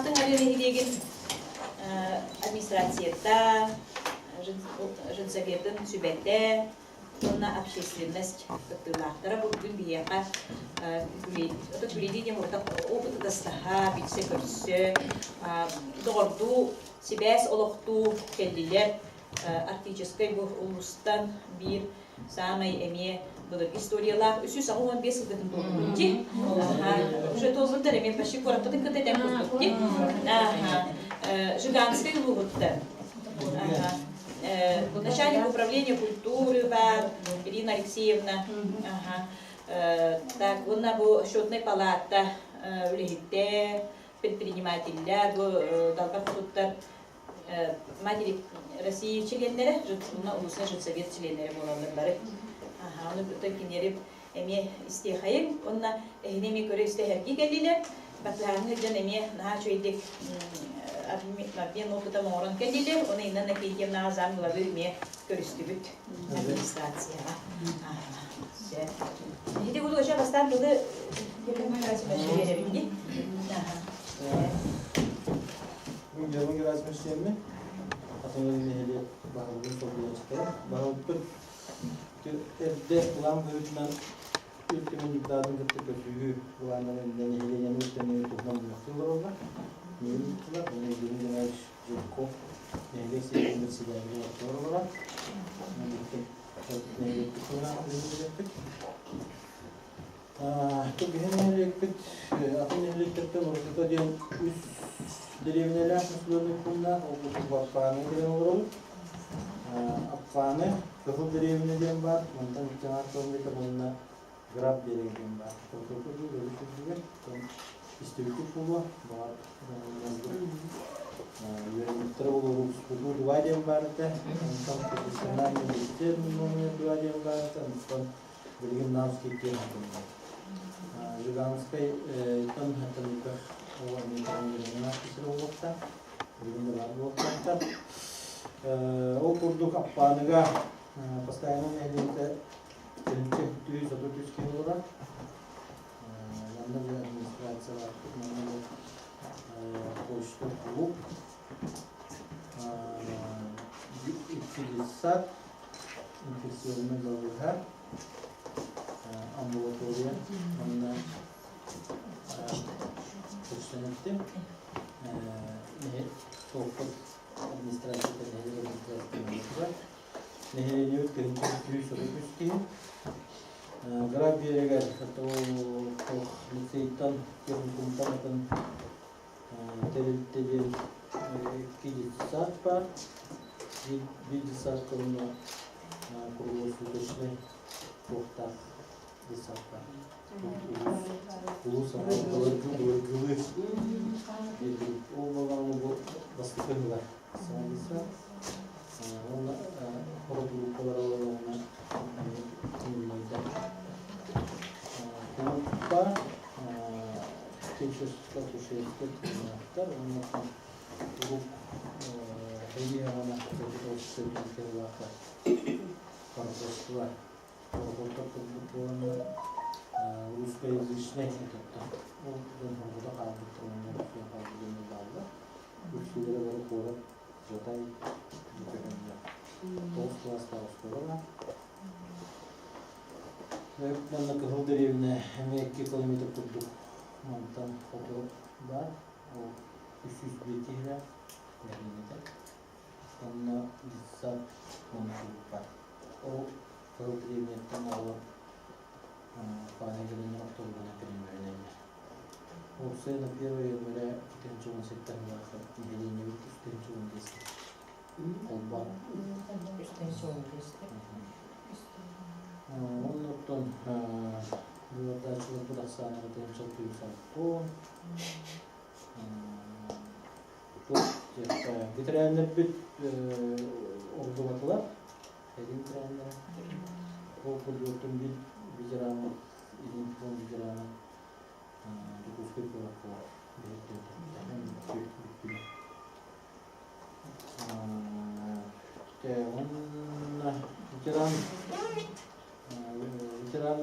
Хатыҥ Арыы нэһилиэгин администрацията, женсоветын сүбэтэ уонна общественность кыттыылаахтара бу бүгүн биһиэхэ Күлэйдии диэн опыт атастаһа, билсэ-көрсө, доҕордуу сибээс олохтуу кэллилэр. Арктическай бу улуустан биир саамай эмиэ былыргы историялаах 385 сылгытын туолбут дии. Уже туолбуттар эмиэ почти куораппытын кытта тэҥ курдук дии. Жиганскай улууһуттан. Начальник управления культуры бар Ирина Алексеевна. Так, уонна бу счетная палата үлэһиттэр, предпринимателлэр, бу далбар хотуттар Матери России чилиэннэрэ, улуусна женсовет чилиэннэрэ буолаллар бары. Аха, ону кытта кинилэри эмиэ истиэхэйим. Уонна эһини эмиэ көрө истэ эһэргии кэллилэр. Баттыһааһын дьон эмиэ наһаа үчүгэйдик обмен опытом оҥорон кэллилэр. Оны Инна Накентьевнаҕа зам главы эмиэ көрүстүбүт администрацияҕа. Сөп. Ити курдук өчө бастаан тылы биэрэбин дии. Мин Герман Герасимович диэммин, Хатыҥыр нэһилиэк баһылыгын солбуйааччыта. Баһылыкпыт эрдэ былаан быһыытынан Ил Түмэн дьокутаатын кытта көрсүһүү былааннарын нэһилиэнньэни үктэнии туһунан мунньахтыы олороллор. Миигин ыыттылар, уонна Евгений Геннадьевич Жирков нэһилиэк сэбиэтин председателин олохтоор олорор. Нэһилиэкпит туһунан билиһиннэриэхпит. Биһи нэһилиэкпит атын нэһилиэктэртэн уратыта диэн үс дэриэбинэлээх населенный пууннаах, ол курдук Аппааны диэн олоробут. Аппааны, Кыһыл дэриэбинэ диэн баар, мантан икки километр уонна Граб биэрэгэ диэн баар. Хотугу өрүс үрдүгэр истибиккит буолуо, баҕар үөрэммиттэрэ буолуо Урукку диэн баар этэ, онтон профессиональный лицей номер два диэн баар этэ, онтон Билигин Намский диэн ааттанар. Жиганскай тон хаттаныыта ол сир буолуохтаах. Билигин да баар буолуохтаахтар. Ол курдук Аппааныга постоянно нэһилиэнньэтэ тыһыынча түһүү соту түс киһи олорор. Манна бу администрация баар, манна бу почта клуб, икки детсад, инфекционнай балыыһа, амбулатория уонна почтаны Тооппут администрацията нэһилиэк администрациятын нэһилиэнньэбит тыһыынча 133 киһи. Граф биэрэгэр лицейтан, техникумтан атын тэрилтэ диэн икки детсад баар. Биир детсадка уонна круглосуточнай туохтаах детсад баар. Улуус былыргы былыргылыы ол балаҕаны бу бастакы ыһылар саҥа детсад. Уонна хорох группалара уонна муннайдар. Кулууппа фельдшерско-акушерскай пууннар уонна урук эйиэҕэ пароходство пароходтар курдук буоланнар русскоязычнай этаттар ол дьон хоргута хаалбыттар уонна суох хаалбыт дьоннор бааллар үксүлэрэ бары куорат Жатай көһөннөр тоҕус кылаастаах оскуола баар. Манна Кыһыл дэриэбинэ эмиэ 2 километр курдук мантан хоту баар. Ол 305 киһилээх нэһилиэнньэтэ. Онно детсад уонна клуб баар. Ол Кыһыл дэриэбинэттэн оҕолор Паана кэлэннэр автобуһунан кэлэн үөрэнэллэр. Уопсайа на первое января 2017 сыллаахха нэһилиэнньэбит 315 холбоон. 315 Оннуттан быыбардааччыларбыт ахсааннара 1660. Ветераннарбыт ордубатылар. Кэлин ветераннара. Ол курдуктун биир ветераммыт, илин фронт ветерана Дьокуускай куоракка бүттүлэр. Уонна ветеран ветеран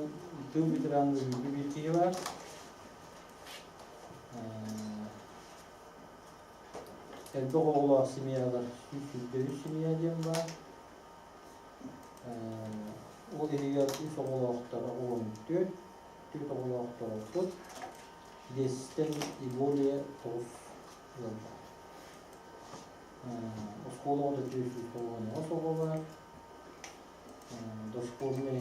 тыыл ветеран биир киһи баар. Элбэх оҕолоох семьялар 123 семья диэн баар. Ол иһигэр үс оҕолоохтор 14, түөрт оҕолоохтор 30, биэстэн и более тоҕус ыал баар. Оскуола оҕото 498 оҕо баар. Дошкольнай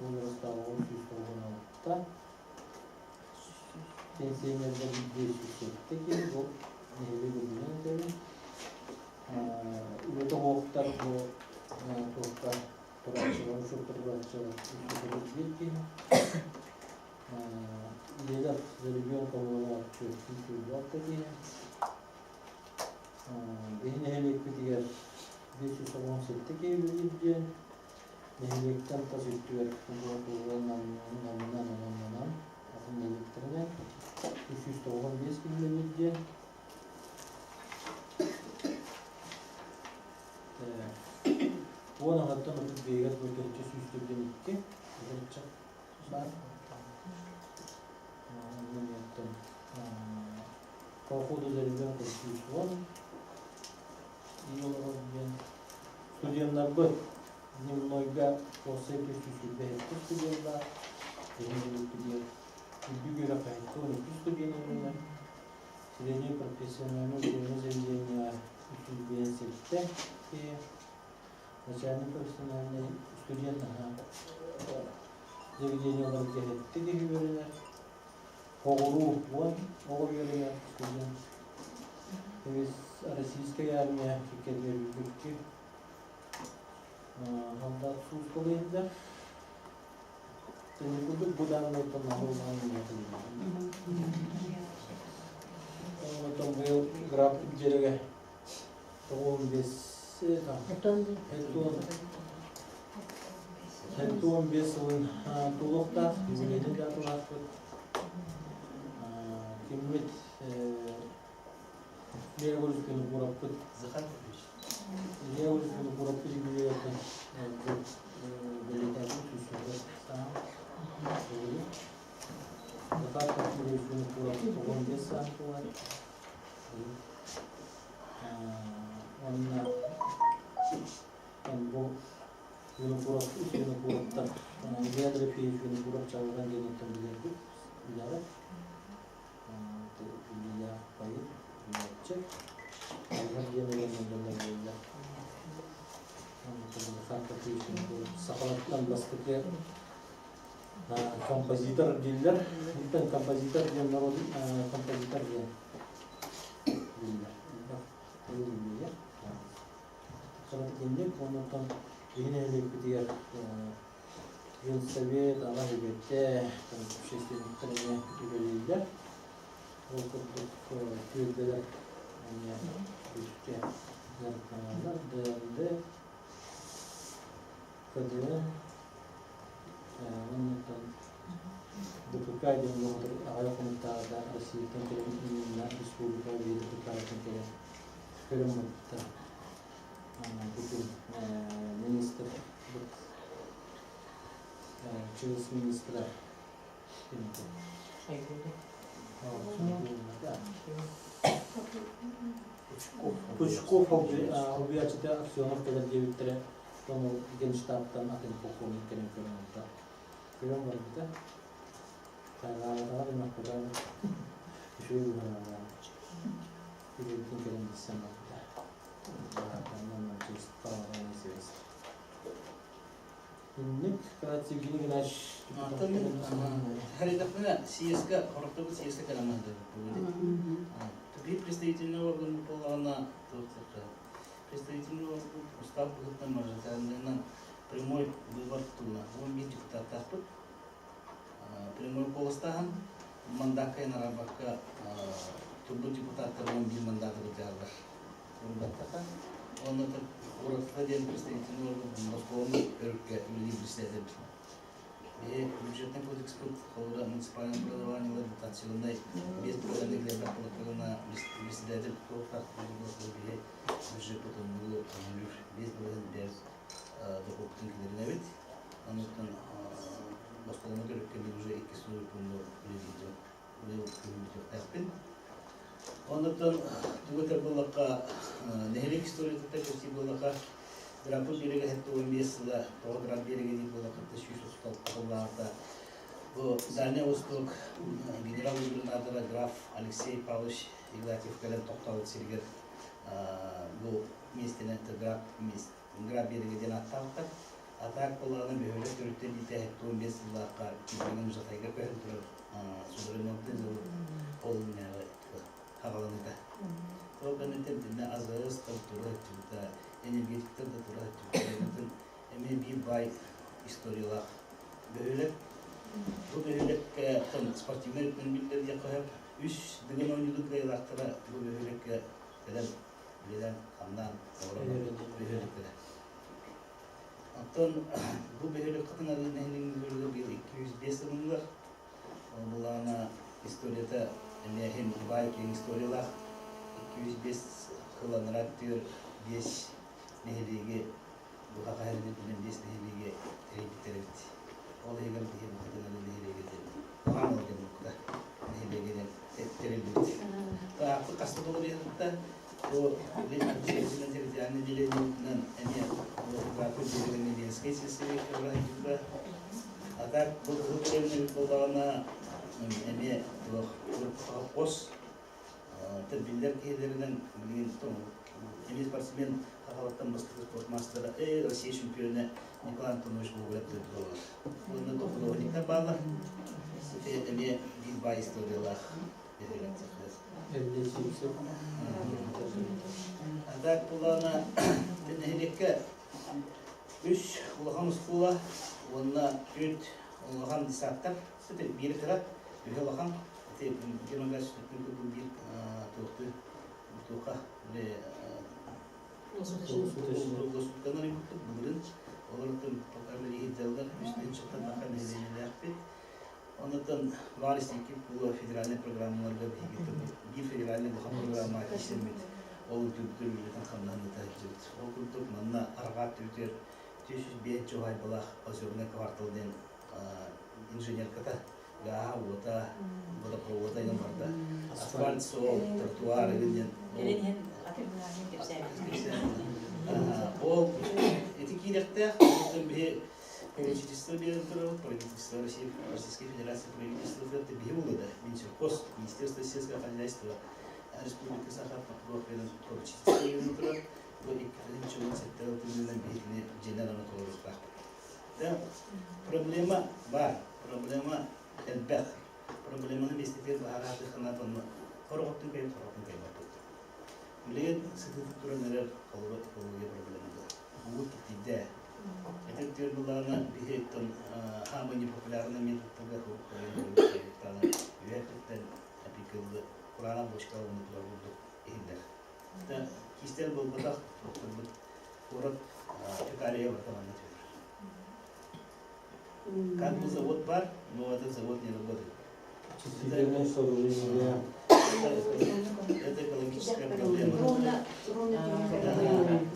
возрастаах оҕо 196. Пенсионердар 507 киһи бу нэһилиэк үрдүнэн этэбин. Үлэтэ суохтар бу туохха турааччылар, учуокка турааччылар биир киһи. Ийэлэр за ребенка буолар 426 киһи. Биһи нэһилиэкпитигэр 597 киһи үлэлиир диэн нэһилиэктэн тас өттүгэр намынан онон атын нэһилиэктэринэн 395 киһи үлэлиир диэн. Уон аҕаттан отут биэһигэр бу тыһыынча сүүс төрдүн икки ытырча баар. По уходу за ребенком 110 олорор диэн студеннарбыт дневнойга уопсай 327 студеннаах биһиги үрдүк үөрэх хаһыатта 12 студент үөрэнэр средний профессиональное учебное заведение 357 киһи начальный профессиональный студент заведениеларга сэттэ киһи үөрэнэр. Оҕуруу уон оҕо үөрэнэр студент. Российская армия кэккэтигэр үрдүккү солдат сулууспалыыр. Сeni курдук бу данныйтан наһыллаан Оттон быйыл граф дьиэрэгэ 95 75 сылын туолуохтаах, юбилейный даталаахпыт. Киммит Илья Егорович Винокуровпыт. Захар Петрович. Илья Егорович Винокуровпыт юбилейын бэлиэтээбит сүүс саҥа. Захар Петрович Винокуров 95 саҥа туолар. Уонна бу Винокуров, үс Винокуровтар Илья Дорофеевич Винокуров Чалҕан диэниттэн билэрбит, билэҕит. Илья поэт, билээччи. Аллар диэн уонна дьоннор буолла. Захар Петрович Винокуров сахалартан бастакы композитор дииллэр. Итэн композитор диэн народ композитор диэн биллэр. Элбэх Итинник оннуттан биһи нэһилиэкпитигэр Женсовет, аҕа үбэтэ, общественниктар эмиэ үлэлииллэр. Ол курдук түөлбэлэр эмиэ күүскэ дьарыктаналлар. ДНД, ФД, оннуттан ДПК диэн доҕотор аҕыйах хонуктааҕыта Россияттан кэлэн именно республика ДПК-тан кэлэн көрөн барбыттар. Бүтүн министр ЧС министра Пучков убийачыта Аксенов кэлэр диэбиттэрэ Ону Генштабтан атын полковник кэлэн көрөн ылта. Көрөн барбыта. Хайҕаабатаҕа да мөхпөтөҕө да үчүгэй быһыылааҕа. Үлэбитин кэлэн билсэн барбыта. Инник Евгений Геннадьевич Харитахпына съезка, хорохтобут съезка кэлэммэт Биир представительный орган буоллаҕына представительный орган устав быһыытынан мажоритарныйынан прямой выбор тутулла. 11 депутаттаахпыт. Прямой куоластааһын мандакка арабакка турбут депутаттар 11 мандаты бытыаллар. Урбаттаха. Онно уратыта диэн представительный орган Москваны өрүккэ үлэлиир председатель. Бюджетный кодекспыт холобура муниципальное образование дотационнай без процентных лебрак председатель биһи бюджет оннугу 5% без дохуоттун киллэринэбит. Онуттан Москваны көрүккэ уже икки сыл пунну үлэлиир. Оннуттан тугу этэр буоллахха, нэһилиэк историятыттан кэпсиир буоллахха, Граппыт биэрэгэ 75 сыла, тоҕо Грап биэрэгэ диир буоллахха, 136 сыллааҕыта бу Дальний Восток генерал-губернатора граф Алексей Павлович Игнатьев кэлэн тохтообут сиригэр бу миэстэнэн Грап, Грап биэрэгэ диэн ааттаабыттар. А так буоллаҕына бөһүөлэк төрүттэн иитэ 75 сыллаахха билигин Жатайга көһөн турар суверенный завод ол иннээҕи хаҕаланыыта. Ол кэнниттэн итиннэ АЗС да тура сылдьыбыта, энергетиктэр да тура сылдьыбыта. Эмиэ биир баай историялаах бөһүөлэк. Бу бөһүөлэккэ спортивнай өттүнэн биллэр диэххэ сөп. Үс Дыгын оонньуутун кыайыылаахтара бу бөһүөлэккэ кэлэн үлэлээн, хамнаан олорон бөһүөлэктэрэ. Оттон бу бөһүөлэк Хатыҥ Арыы нэһилиэгин быйыл 205 сылыннар. Ол былаана историята эмиэ иһин баай киэҥ историялаах 205 сылланара түөр биэс нэһилиэги бу хаһан биэс нэһилиэги тэрийбиттэр эбит. Ол иһигэр биһи бу Хатыҥ Арыы нэһилиэгэ диэн Хаҥыл диэн букта нэһилиэгинэн тэриллибит. Тааппыт хаста долуйаһытта бу территориальное делениетынан эмиэ График берегин Ленскэй сельсовекка бырайдыыта. А так бу кыһыл кэлин буоллаҕына эмиэ туох хос биллэр киһилэринэн билигин эмиэ спортсмен Хахалаттан бастакы спорт маастара Россия чемпиона Николай Антонович Гоголев буолар. Уонна художниктар бааллар. Эмиэ биир баай историялаах А так булаана нэһилиэккэ үс улахан оскуола уонна түөрт улахан десанттар биир кыра, үһэ улахан. Ити Герман курдук биир туохтуу туохха круглосуточно былырын олортон пока билиһин үс тыһыынчаттан тахха нэһилиэнньэлээхпит. Онтон баар истиҥки буолуо федеральнай программаларга биһиги биир федеральнай улахан программа киирсэммит ол үтүрдүр үлэтин хамнаһын ыыта сылдьыбыт. Ол курдук манна арҕаа өттүбүтүгэр 405 уһаайбалаах Озерный квартал диэн инженерката гааһа, уота, водопровода иһин барда. Асфальт суол, тротуар иһин диэн. Кэлин иһин атын кэпсээбит. Ол ити киирэхтээх, онтон биһи Правительство биэрэн турабыт, правительство России, Российской Федерации правительство это биһи булыда, Минсельхоз, Министерство сельского хозяйства, Республика Саха туох берен поручительство берен турар, бу 2017 тылынан биһигини дьиэнэн аны толоруохтаахпыт. Да, проблема бар, проблема элбэх. Проблеманы миэстэтигэр быһаараатыххына онно хороҕоттун кэйбит, хороҕоттун кэйбэппит. Билигин сытыытык туран эрэр холобура экология проблемата. Уу киттийдэ. Ити түөр былаана биһиттэн хаамай непопулярный методтарга үөһэттэн апикыллы кураанах бочка ылынытылар курдук иһиллэр. Кистэл буолбатах туохтарбыт куорат фекалия барыта манна түһэр. Как бы завод бар, но этот завод не работает. Очистительное сооружение. Это экологическая проблема.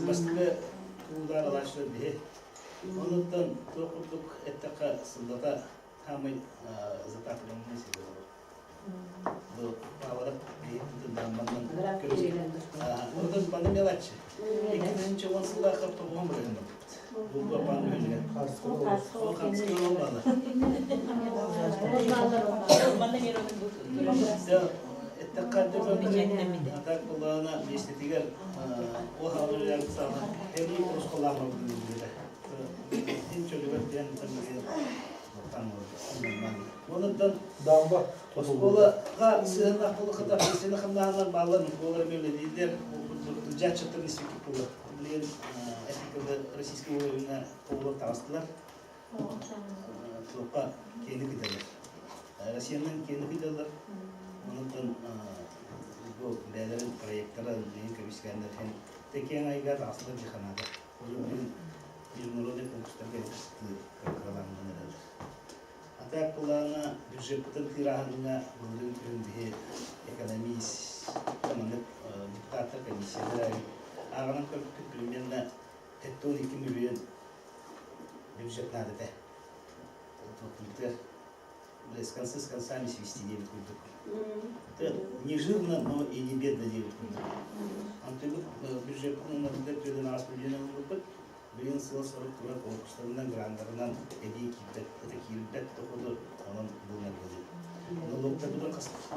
Бастакы туулар алааччылар биһи. Онуттан туох курдук эттэххэ сыллата хаамай затапливаемый сиргэ олорор. Бу пааварап биһи тыыннаамманнан көрүс. Онтон манна мелаччы. 2010 сыллаахха тоҕуһан бырыһын барбыт. Бу бапаан үһүнүгэр. Ол хапсыга ол баалар. Манна мер Эттэххэ атак булаана миэстэтигэр ол хаалар саана эри осколаамабытын билбитэ. Ин чөлүгэр диэн Онуттан Дамба оскуолаға сыһыннаах буолуката сыһына хамнаһаннар бааллар буолар мөлелиилер дьааччаттар институт буолар. Билигин российский уровеньна оҕолор таҕыстылар. Туохха киэни кыталар. Россиянан киэни кыталар. Онуттан бу бэйэлэрин проекттара билигин көмүскээннэр һэн тэкиэн айга таҕыстылар дьиханаада. Ол билигин международный конкурстарга кыралаанынан эрэллэр. А так былаана бюджеппытын тыырааһыҥҥа былырыын күһүн биһи экономист маннык депутаттар комиссиялар ааҕынан көрбүппүт примерно 72 миллион бюджет надо этэ. Туохпутугар с концы с концами свести диэбит курдук. Не жирно, но и не бедно диэбит курдук. Антыбыт бюджеппытын уматыгар түөдэн аас миллион ылбыппыт. Билигин сыал-сорук турар конкурстарынан, граннарынан эбии киирбэт, это киирбэт доходу онон булунарга диэн. Налогтарбытын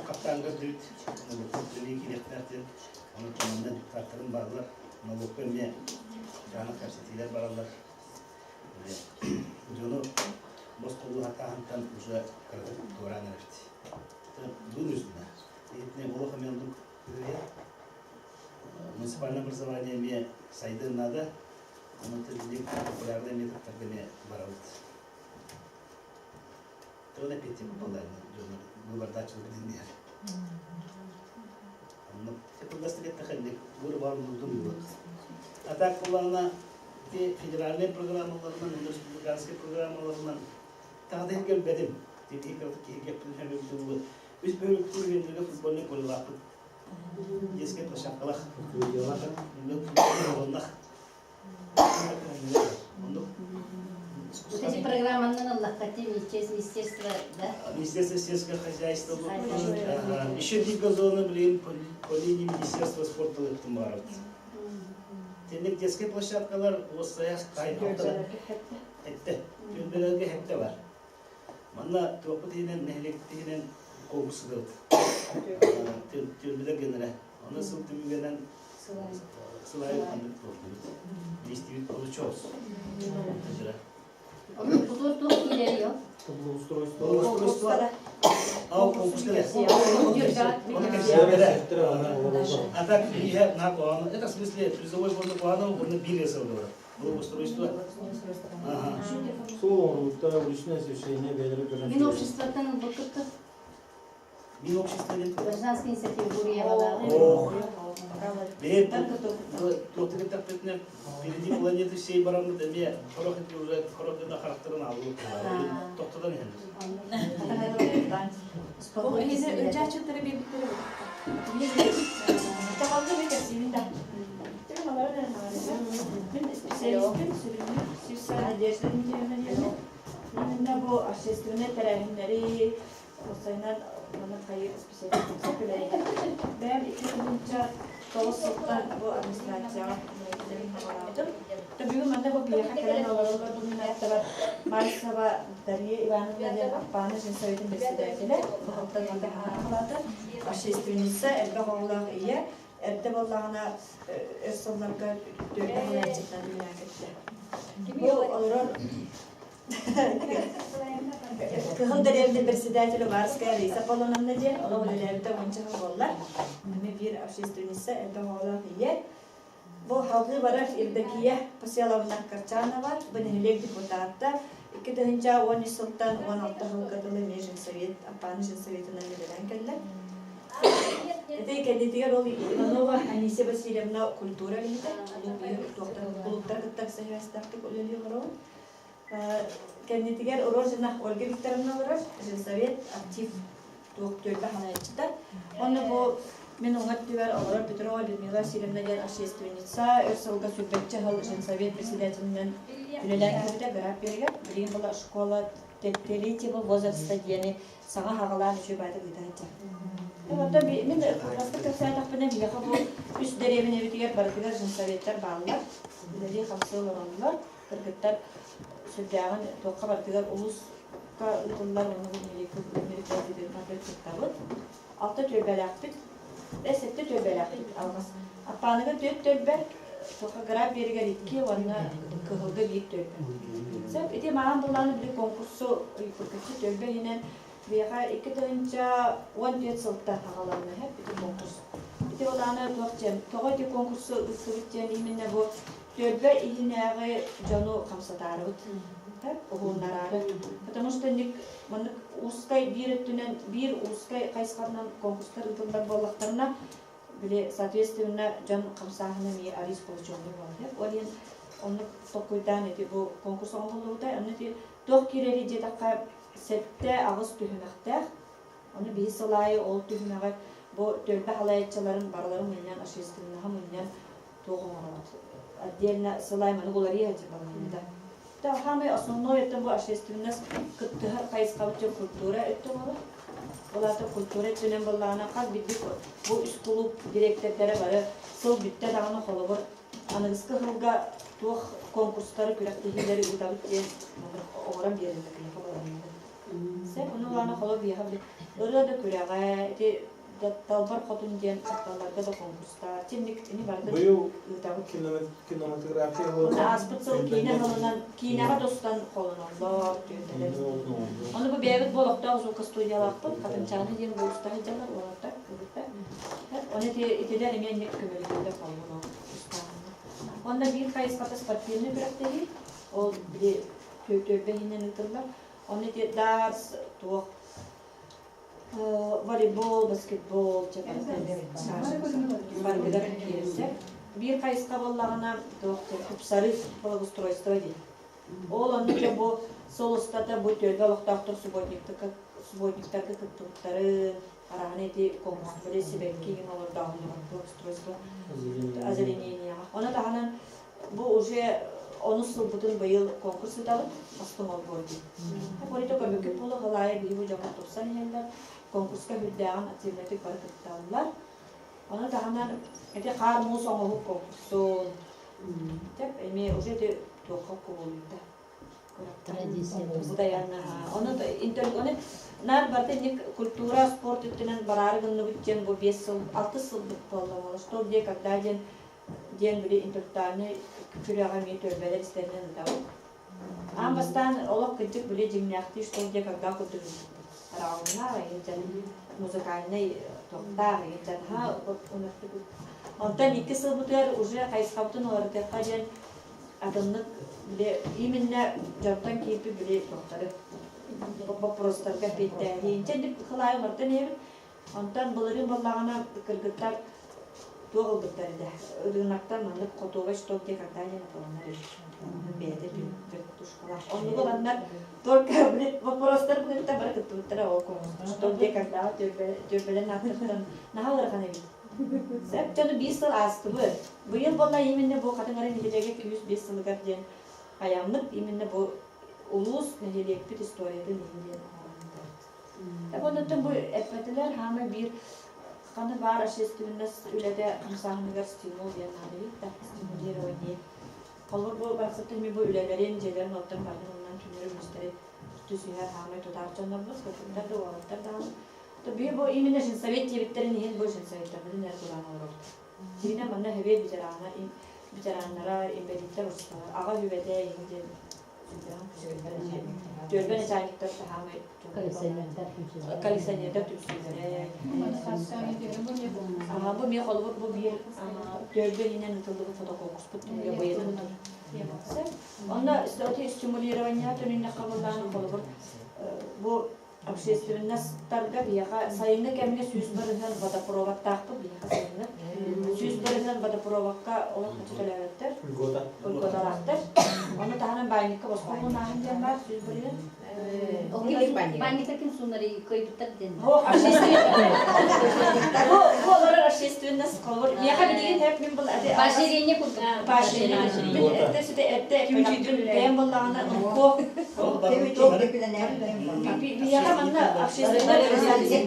хаттаан көрдүбүт, налогтар төлүү киириэхтээх диэн, онон манна депутаттарым бааллар, налогка эмиэ дьаанах кэпсэтиилэр бараллар. Дьону босхолуу хатааһынтан уже кыратык туораан эрэбит. Вынуждена. Итини олох эмиэ оннук үһүйэ. Муниципальное образование эмиэ сайдыан наада. Онон билигин популярнай методтарга эмиэ барабыт. Тоҕо эппиэттиир буоллаҕына дьоннор быыбардааччылар билиннилэр. Онно кылгастык эттэххэ инник быыбар баар буолар. А так буоллаҕына ити федеральнай программаларынан, республиканскай программаларынан таҕа да көрбөтүм. Тиһи киһи киһи Үс бөһүлүктүүр үөннэргэ футбольнай полелаахпыт. Детскай площадкалаах. Оннук. Вот эти программанан ыллахха министерство, да? Министерство сельского хозяйства. Еще две газоны, блин, по линии Министерства спорта ыттым барыт. Тенник детскай площадкалар осая кай этте. Түнбелерге хетте бар. Манна туохпут иһинэн, нэһилиэкпит иһинэн конкурс ыытабыт. Түөлбэлэр генерэ. Оны сыл түмүгүнэн сыл аайы ханнык туохтубут. Действует получилось. Бутур туох киирэр Благоустройство. Благоустройство. А конкурс А так я на плану. Это в смысле призовой фонд плану, он били сылдылар. Благоустройство. Суол оҥоруутта уличное освещение бэйэлэрэ көрөн Мин обществоттан ылбыккыт Мин общество диэн гражданская инициатива Гурьевалааҕы. Ох. Бэйэ туохтук эттэхпитинэ впереди планеты всей бараммыт эмиэ хорох ити уже хорох гына харахтарын аалыы тохтотон иһэллэр. Ыччаттары биэрбиттэрэ Мин специалистпин, сүрүннүүр Сюса Надежда Дмитриевна диэммин. Именно бу общественнай тэрээһиннэри уопсайынан маннык хайыы специалист үлэлэһэр. Бэйэм 2009 сылтан бу администрацияҕа үлэлээн саҕалаабытым. Бүгүн манна бу биһиэхэ кэлэн олороллор бу Марсова Дарья Ивановна диэн Аппааны женсоветын председателэ, баһылыктан халаата, общественница, элбэх оҕолоох ийэ, эрдэ буоллаҕына өр сылларга түөрт аһылааччытынан үлэлээн кэттэ. Бу олорор Кыһыл дэриэбинэ председателя Барская Раиса Полоновна диэн олох үлэлээбитэ уонча сыл буолла. Эмиэ биир общественница, элбэх оҕолоох ийэ. Бу салгыы барар Евдокия Поселовна Карчанова, бу нэһилиэк депутата, 2013 сылтан 16 сылга дылы эмиэ женсовет, Аппааны женсоветынан үлэлээн кэллэ. Ити кэннитигэр ол Иванова Анисия Васильевна культура үлэһитэ, кулууптар кытта сыһыастаахтык үлэлии олоробун. Кэннитигэр Рожина Ольга Викторовна олорор, женсовет актив туох түөлбэ ханааччыта. Онно бу мин уҥа өттүгэр олорор Петрова Людмила Васильевна диэн общественница, өр сылга сүүрбэччэ сыл женсовет председателинэн үлэлээн кэлбитэ быраап биэригэр. Билигин была школа третьего возраста диэни саҥа хаҕалаан үчүгэй баайдык ыытааччы. Оттон мин кылгастык кэпсээтэхпинэ биһиэхэ бу үс дэриэбинэбитигэр барытыгар женсоветтар бааллар. Үлэлии-хамсыы олороллор. Кыргыттар сүрдээҕин туохха барытыгар улууска ыытыллар уонна мероприятиеларга кыттабыт. Алта түөлбэлээхпит. Сэттэ түөлбэлээхпит алҕас. Аппааныга түөрт түөлбэ, туохха граф биэригэр икки уонна Кыһылга биир түөлбэ. Сөп, ити маҕан былааны били конкурсу ыйыппыккыччы түөлбэ иһинэн биһиэхэ 2014 сылтан аҕаланна ити конкурс. Ити былааны туох диэн, тоҕо ити конкурсу ыыттыбыт диэн именно бу түөлбэ иһинээҕи дьону хамсатаарыбыт, уһуннараары. Потому что маннык узкай биир өттүнэн биир узкай хайысханан конкурстар ыытыллар буоллахтарына, били соответственно дьон хамсааһына эмиэ арыый сплоченный буолар. Ол иһин оннук толкуйдаан ити бу конкурс оҥоһуллубута. Онно ити туох киирэрий диэтэххэ сэттэ-аҕыс түһүмэхтээх. Ону биһи сыл аайы ол түһүмэҕи бу түөлбэ халайааччыларын барыларын мунньан, общественноһы мунньан туох оҥоробут. Отдельно сыл аайы маннык уларыйа сылдьар балаһыанньата. Самый основной это бу общественность кыттыһар хайысхабыт культура өттө оҥорор. Ол аата культура өттүнэн буоллаҕына хас биирдии бу үс кулууп дириэктэрдэрэ бары сыл бүттэ даҕаны холобур аныгыскы сылга туох конкурстары, күрэхтэһиилэри ыытабыт диэн оҥорон биэрэллэр киһиэхэ балаһыанньаны. Сөп, ону улаана холобур биһиэхэ били ырыа да күрэҕэ, ити Далбар Хотун диэн дьахталларга да конкурстар, тинник ини барытын Быйыл ыытабыт. кинематография Уонна ааспыт сыл киинэ сылынан киинэҕэ тустан холоноллор, түөлбэлэр. Ону бу бэйэбит бу олохтоох звукостудиялаахпыт, Хатынчааны диэн улууста сылдьаллар уолаттар, кыргыттар. Ону ити итилэр эмиэ инник көмөлөһөллөр холонон тустааһыҥҥа. Уонна биир хайысхата спортивнай күрэхтэһии, ол били түөлбэ иһинэн ыытыллар. Ону ити дартс, туох волейбол, баскетбол, барытыгар киирсэр. Биир хайысха буоллаҕына, туох тупсарыы благоустройство диэн. Ол онно дьэ бу сыл устата бу түөлбэ олохтоохтор субботниктарга субботниктарга кыттыбыттарын, араһаны ити конкурстары сибэкки иһин олордооһуннар благоустройство озеленениеҕа. Ону таһынан Бу уже онус сылбытын быйыл конкурс ыытабыт, бастыҥ олбуор диэн. Полито көрбүккүт буолуо, халаайа биһиги дьоммут тупсан иһэллэр, конкурска үрдээҕин активнайдык бары кытталлар. Ону таһынан ити хаар муус оҥоһук конкурсун тэп эмиэ уже ити туохха кубулуйда. Традиция. Постоянно. Ону ону наар барыта инник культура, спорт өттүнэн бараары гынныбыт диэн бу 5 сыл, 6 сылбыт буолла. Что, где, когда диэн диэн били интеллектуальнай күрэҕи эмиэ түөлбэлэр истэринэн ыытабыт. Аан бастаан олох кырдьык били дьиҥнээхтии что где когда курдук ыыппыппыт. Араҕалыннаах эһинчэн музыкальнай туохтаах эһинчэн ха Онтон икки сылбытыгар уже хайысхабытын уларытыахха диэн атыннык били именно дьонтон киирбит били туохтары боппуруостарга эппиэттээһин. Инчэ хылаайы уларытан иһэбит. Онтон былырыын буоллаҕына кыргыттар туох ылбыттар этэ, ырыынактан маннык готовый что где когда диэн атыланар эбит. Бэйэтэ тушкалаах. Оннук ыланнар только вопростар кытта бары кыттыбыттара ол что где когда түөлбэлэн ааттартан наһаа ыарахан эбит. Сөп дьону биир сыл аастыбыт. Быйыл буолла именно бу Хатыҥ Арыы нэһилиэгэ 205 сылыгар диэн айаммыт именно бу улуус нэһилиэкпит историятын иһин диэн Оннуттан бу эппэтилэр хаамай биир ханы баар общественность үлэтэ хамсааһыныгар стимул диэн наада эбит да, стимулирование. Холобур бу барахсаттан бу үлэлэрин, дьиэлэрин оттон бардын оннан түннэри күнүстэри түсүһэр хаамай тутаах дьоннорбут, кыргыттар да уолаттар даҕаны. То бии бу именно женсовет диэбиттэрин иһин бу женсоветтарбытын эр тураан олоробут. Дьиҥинэн манна хэбиэ ветерана, ветераннара, инбэлииттэр усталар, аҕа үбэтэ иһин диэн Түөлбэ начальниктар таһаамай коллекционердар түмсүүлэрэ. Аха, бу миэ холобур бу биир түөлбэ иһинэн ытыллыбыт фотоконкурспут түмүгэ быйылын Онно стимулирование төнүннэххэ буоллаҕына холобур бу Общественностарга биһиэхэ сайыҥҥы кэмҥэ 100 бырыһыан водопроводтаахпыт биһиэхэ сайыҥҥы. 100 бырыһыан водопроводка олох хаччы төлөөбөттөр. Льгота. Льготалаахтар. Ону таһынан баанньыкка босхо мунааһын диэн баар 100 бырыһыан. Ол баанньыкка ким суунары кыайбыттар диэн. Бу общественность. Бу бу олорор общественность холобур. Миэхэ билигин хэп мин был Поощрение курдук. Поощрение. Мин эрдэ сүтэ эрдэ бэйэм буоллаҕына нукко Биһиэхэ манна общественная организация,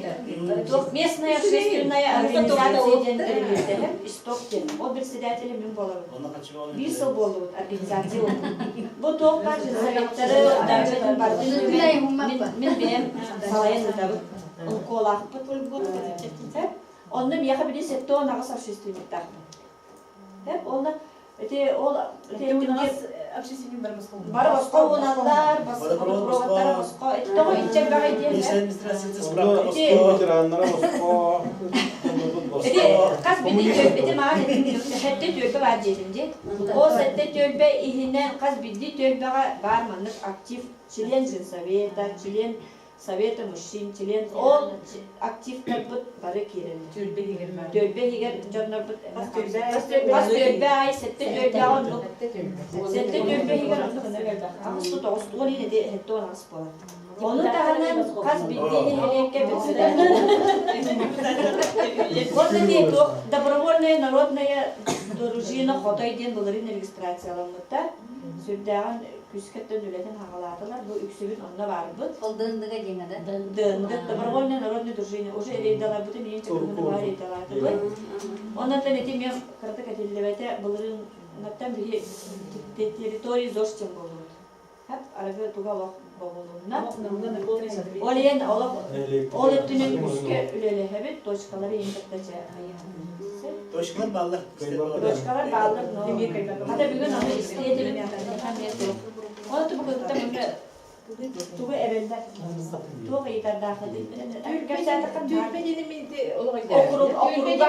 местная общественная организация диэн тэрилтэһэр исток диэн. Ол председателэ мин буолабын. Биир сыл буоллубут организация Бу туох баар женсоветтары, дачатын бардын мин бэйэм салайан ыытабын. Уколаахпыт. Онно миэхэ били 78 общественниктаахпын. Онно ити ол общественник бары босхо бары босхо уоналлар, водопроводтара босхо. Ити тоҕо иччэрбэҕэй диэн ветераннара босхо, Ити хас биирдии түөлбэ маған сэттэ түөлбэ баар диэтим дии. Ол сэттэ түөлбэ иһинэн хас биирдии түөлбэҕэ баар маннык актив член женсовета, член Совета мужчин, член ол активтарбыт бары киирэллэр. Түөлбэ иһигэр баар. Түөлбэ иһигэр дьоннорбут хас түөлбэ аайы сэттэ түөлбэҕэ оннук. Сэттэ түөлбэ иһигэр оннук аҕыс тоҕус уон иһин ити 78 буолар. Ону таһынан хас биирдии нэһилиэккэ Уонна диэн туох добровольная народная дружина Хотой диэн былырыын регистрацияламмыта. Сүрдээҕин күүскэттэн үлэтин хаҕалаатылар. Бу үксүбүт онно баарбыт. Ол дындыга диэҥэ да? Дындык добровольное народное дружина. Уже рейдаларбытын иин чакыргыны рейдалаатыбыт. Оннотон ити мен кыратык этиллибэтэ былырыыннаттан биһи территории ЗОЖ диэн буоллубут. Хап арыгы туга олох бобулунна. Ол иһин олох ол өттүнэн күүскэ үлэлэһэбит, точкалары иһин кытта чэ Точкалар бааллар. Точкалар бааллар, но хата бүгүн аны истиэтибит. Оны тубу кытта мында тугу эбэллэр туох ыйытардаахыт Түөлбэ диэни мин олох Окуруг окуруга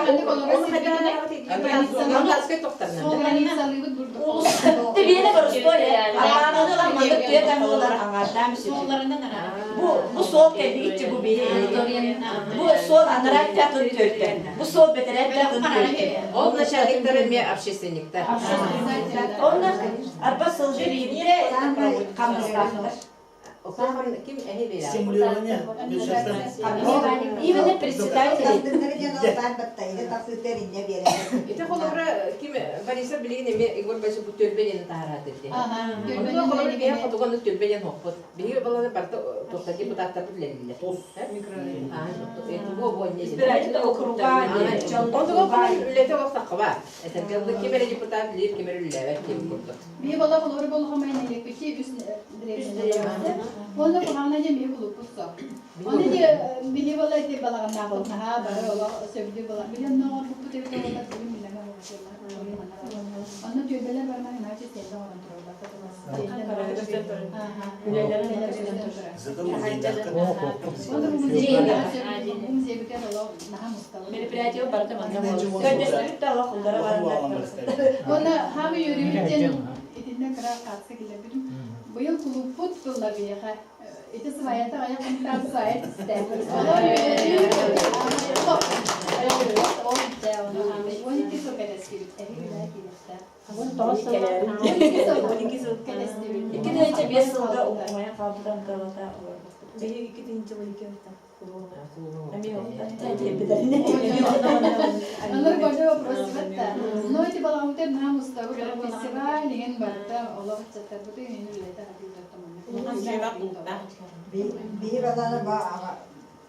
Тибиэнэ боростуой араананы ылан маннык түө таҥылар аҥаардаан Бу бу суол кэлбигиччи бу биһи бу суол анараа атын түөртэ бу суол бэтэрээ атын түөртэ Ол начальниктар эмиэ общественниктар. Онно арба сылдьы биирэ хамнастаахтар. Ким эһи биэрэр? Стимулирование бюджеттан. Именно председатель. Ити холобура ким Борисов билигин эмиэ Егор Борисов бу түөлбэ диэн таһараат этти. Онно холобура биһи хотуганы түөлбэ диэн хоппут. Биһиги баланы барыта туохта депутаттарбыт үлэлииллэр. Избирательный округа Онтуга үлэтэ олохтоххо баар. Этэргэ дылы ким эрэ депутат билир, ким эрэ үлэлээбэт диэн курдук. Биһи бола холобур болухамай нэһилиэкпити үс древнелэрбит. Уонна куһаҕана дьэ биһи кулуппут суох. Оны де биһи бола ити балаҕаннаахпыт наһаа бары олох сөбүлүү бола. Били онно оҥорбуппут эбит ололар бүгүн билэмэ оҥорбутулар. Онно түөлбэлэр барман иначе тиэллэ оҥорон тураллар. Зато музейдаахха. Онно бу музейга музейбитер олох наһаа мустабыт. Мероприятие барыта манна буолар. Көрдөстүбүт да олох уллара бараннар. Уонна хаамы үөрүүбүт диэн итиннэ кыра хаатса киллэрбитим. Быйыл кулууппут тылла биһиэхэ. Ити сваята айах хонтаан свая түстэ. Олор үөрүү ол дьэ ону 12 сыл кэтэстибит. Эһи билээ киириэхтээх. 12 сыл кэтэстибит. 2005 сылга умайан хаалбытан тылата Биһиги 2012 Анар большой вопрос да. Но эти баламутер нам уставы фестиваль деген барыта олох ыччаттарбыты үйүн үлэтэ Биир баланы ба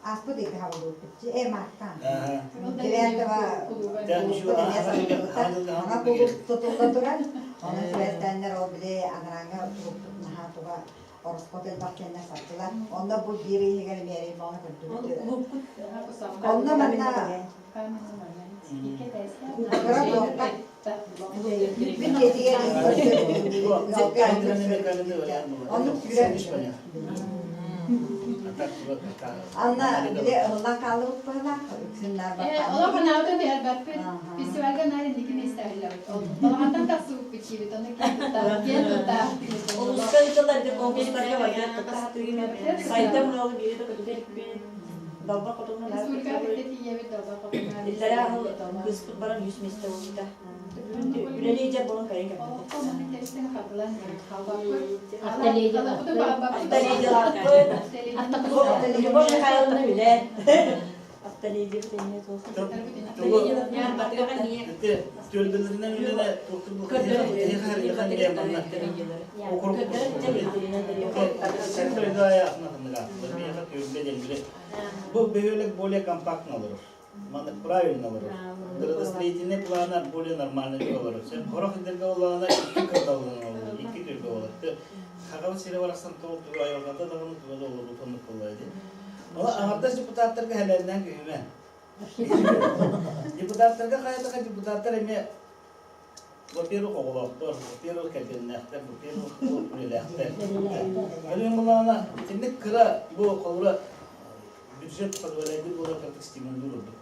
аспыт ики хабылыппытчы э мартан. Девятого ана кулуп тутулла туран, оны сүрәттәннәр ол биле анаранга кулуп наха туга ороспот элбэх кэннэ саттылар. Онно бу биир иһигэр миэрей моны көрдүбүт. Онно манна кыра туохта бүппүт дьиэтигэр Оннук сүрэн Анна бile ыллан хаалыбыт быһылаах үксүн Олох анаабытын түһэрбэппит. Фестивальга наар инники миэстэ иһиллэбит. Балаҕантан тахсыбыппыт чиибит, ону киэн туттаах Улууска ыытыллар ити конкурстарга барыта сайдам ыалы биири да көтүтэ Далба хотунна Республикаҕа кытта тиийэбит Далба хотунна. Иллэрээ аһыл кыыспыт баран үс миэстэ буолбута. Үлэлии дьэ буолан кайын кэлбит. Олоххо маннык тэбистэн хардылан хаалбаппыт. Автоледилаахпыт. Любовь Михайловна билэр. Автоледи тэнне туох. Түөлбэлэринэн үлэлэ Бу бөһүөлэк более компактно олорор. Маннык правильно олорор. Градостроительный плана более нормальный олорор. Хорох идерге оллаана икки кырдаллан олорор, икки түөлбэ олорор. Хагабыт сире барахсан тоол тугу айылҕата даҕаны туга да олорбут оннук буолла ди. Ола аҥардас депутаттарга хэлээннээн күһүмэ. Депутаттарга хайатаха депутаттар эмиэ во-первых, оҕолоохтор, во-первых, кэргэннээхтэр, во-первых, үлэлээхтэр. Өлүөн булаана итинник кыра бу холура бюджет позволяет буолар кырдык стимуллуур ордук.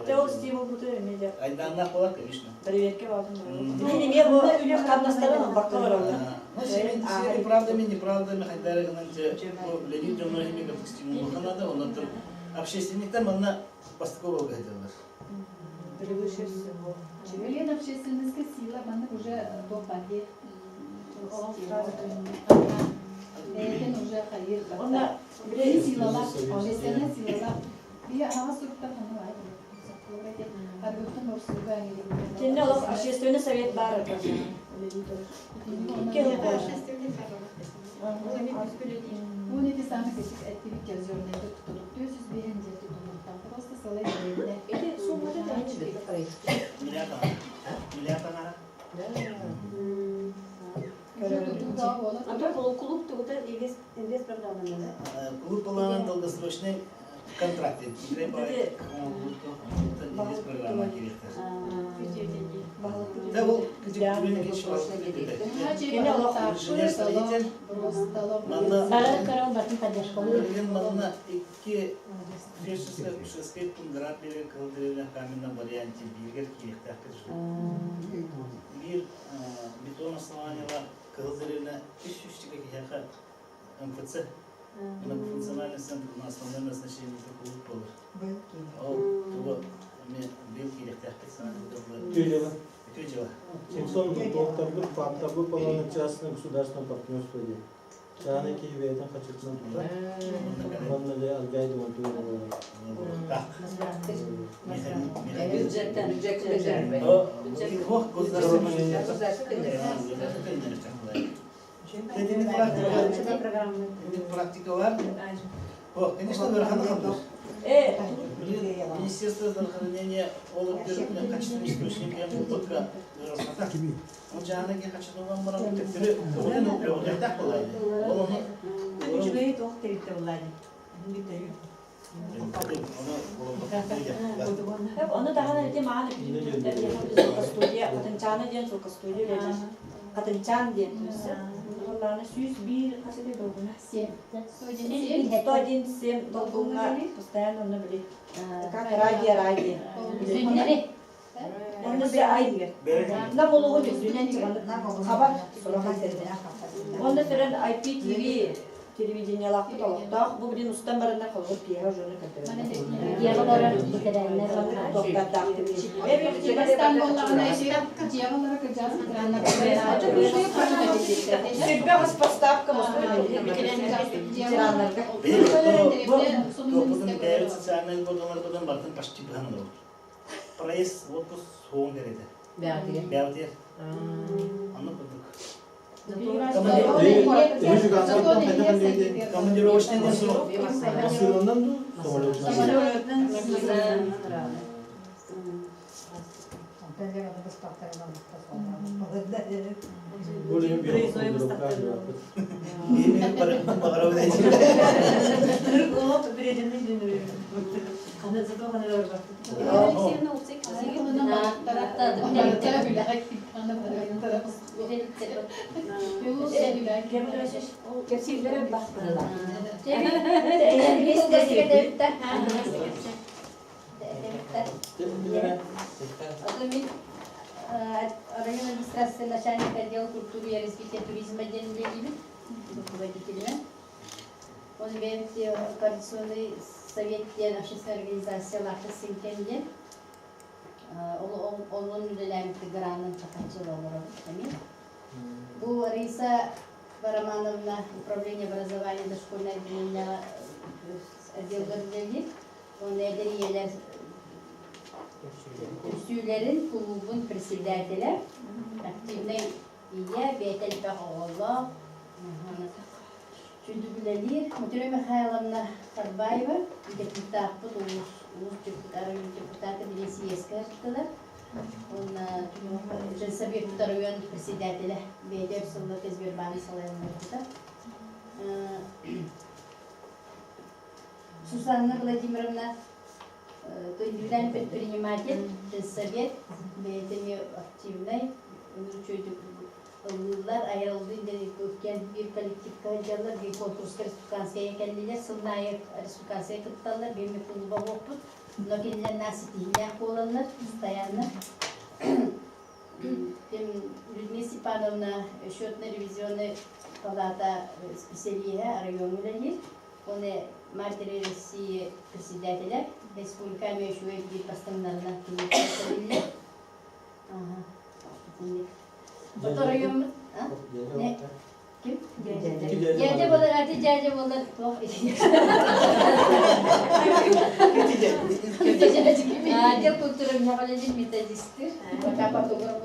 Те ол стимул буту эмиэ дьэ. Айдааннаах буолар, конечно. Проверка баатын. Мин эмиэ бу хамнастарын албакка бараллар. Ну, семи правдами, неправдами, хайдары гынан бу Леонид дьоннор эмиэ кырдык стимуллуха надо, онон общественниктар манна бастакы оруолга сылдьаллар. Превыше всего. Билин общественностька сила маннык уже туох баар дии. Бэйэтин уже хайыр Онна били силалар, общественная силалар. Би аҕа суруктар ханна баар Аргыттан орсуга Кинне олох общественный совет баар. үлэлии турар. Икки сыл буолла. Уон ити саамай кычык эттибит озернайга тутулук 405 дьиэ тутулуктан просто сылай дэриэбинэ. Ити суммата төһө Миллиард аҥара. Миллиард аҥара. А то клуб тугута инвест программанан. Клуб планын долгосрочный контракт. Инвест программа директор. Да, ол инженер-строитель. Манна манна икки фельдшерско-акушерскай пункт берег кылдырыына каменном варианте бииргэр киириэхтээх Биир бетон основаниела Кыһыл Деревня үс сүүсчэкэ киһиэхэ МФЦ многофункциональный центр на основное назначение кулууп буолар. Ол туга эмиэ быйыл киириэхтээхпит саҥа Үтүө дьыала. Үтүө дьыала. Семсон туохтарбыт, фактарбыт баланы частное государственное партнерство диэн. Чаанай киһи бэйэтин хачытынан тутар. Уонна дьэ алгай дуон Так. Бюджеттен. Бюджеттен. Практика бар. О, конечно, ыарахан хамнас. Министерство здравоохранения ол өттүгэр качественный источник буолбакка ыарахата. Ол дьаһана ки хачытыллан баран төттөрү өҕүлүөхтээх буолаа. Ол ону Үчүгэй туох тэрилтэ буллаani. Ону таһынан ити маҕан студия Хатынчаана диэн студия үлэлиир. Хатынчаан диэн түмсэ. Буоллаҕына 101 хас этэй долгуна? 101 7 долгуҥҥа постоянно онно били как радио радио. Онно би ай нам улугу түзүнэн хабар сурахан Онно төрөн IPTV телевидениелаахпыт олохтоох бу билин устан баранна холобур киэһэ ужуну көрдөрөр. Дьиэҕэ олорор бэтэрээннэр Токтардаахтык. Бастаан буоллаҕына дьиэҕэ олорор кырдьаҕас ветераннар Сүрбэх ас поставка ветераннарга. Туоппутун бэйэбит социальнай льготаларбытын барытын почти быһан олоробут. Проезд отпуск суоҕун кэриэтэ. Бэҕэтигэр. Бэҕэтигэр. Оннук курдук. Командировочный диэн суох. Массыынанан дуу, самолетунан? Район администрация начальник отдела культуры и развития туризма диэн үлэлиибин руководителинэн. Ол бэйэм координационный совет диэн общественная организация Лаха Синкен диэн Онон үлэлээбит гранын чахаччы олоробут эмиэ. Бу Раиса Романовна управление образования дошкольное отделение отделга үлэлиир. Уонна эдэр ийэлэр түмсүүлэрин кулуубун председателэ, активнай ийэ, бэйэтэ элбэх оҕолоох, Сүдүгүлэлиир Матрена Михайловна Харбаева депутаппыт улуус улуус депутата билигин съезкэ ыттылар. Уонна Женсовет район председателэ бэйэтэ өр сылларга Сбербааны салайан олорбута. Сусанна Владимировна индивидуальный предприниматель, Женсовет бэйэтэ эмиэ активнай, үчүгэйдик ыллыыллар, айар-ыллыын диэн иккиэн биир коллективка сылдьаллар, биир конкурска республиканскайга кэллилэр, сылын аайы республиканскайга кытталлар, биир эмэ клуба буолпут. Но кинилэр наа ситиһиилээх буолаллар, постоянно. Людмила Степановна счетно-ревизионный палата специалиһа райоҥҥа үлэлиир. Оны Матери России председателэ, республика эмиэ үчүгэй биир бастыҥнарынан кини биллэр. Оройуоммут ким? Дядя болар, ати дядя болар, туох. Отдел культуры миэхэ методистыр. Пока фотограф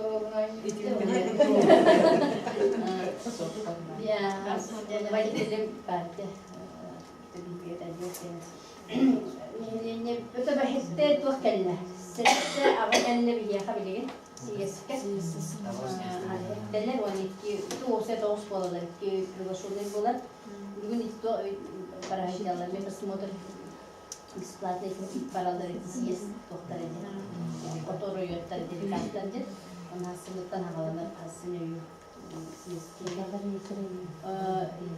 Водителем партия. Нэһилиэнньэ өтө бэһиттэ туох кэллэ? Сэттэ аҕа кэллэ биһиэхэ билигин съезкэ. Һэттэлэр уон икки уопсай тоҕус буолалар, икки приглашенный буолар. Бүгүн бараһыйдалар, медосмотр бесплатный баралар съезд туохтара диэн. Хоту оройуоттар делегаттар диэн. Онон сылыттан аҕаланар асын өйүү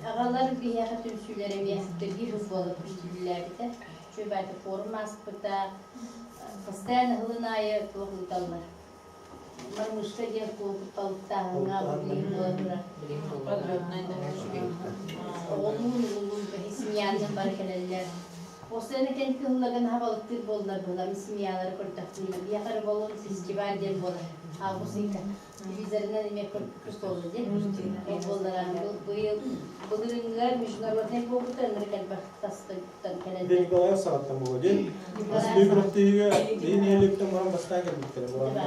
Аҕалар биһиэхэ түмсүүлэр эмиэ биир буола түмсүүлээбитэ. Үчүгэй форум ааспыта. Постоянно ыһылын аайы туох ыыталлар. Мормышка диэн куолбут балыктааһыҥҥа билигин буола турар. Оҕолуун, улуулуун семьянан бары кэлэллэр. Постоянно кэнники ыһылларга наһаа балыктыыр буоллар буолар, семьялары көрдөхпүнэ. Биһиэхэ рыболов фестиваль диэн буолар. Август ыйга. Телевизорынан эмиэ көрбүппүт буолла дии. Ол буолларан быйыл былырыыҥҥыга международный буолбута ынырык элбэх тастан кэлэллэр. Николаев саҕаттан буолуо дии. Бастыы күрэхтэһиигэ биһи нэһилиэктэн баран бастаан кэлбиттэрэ буранна.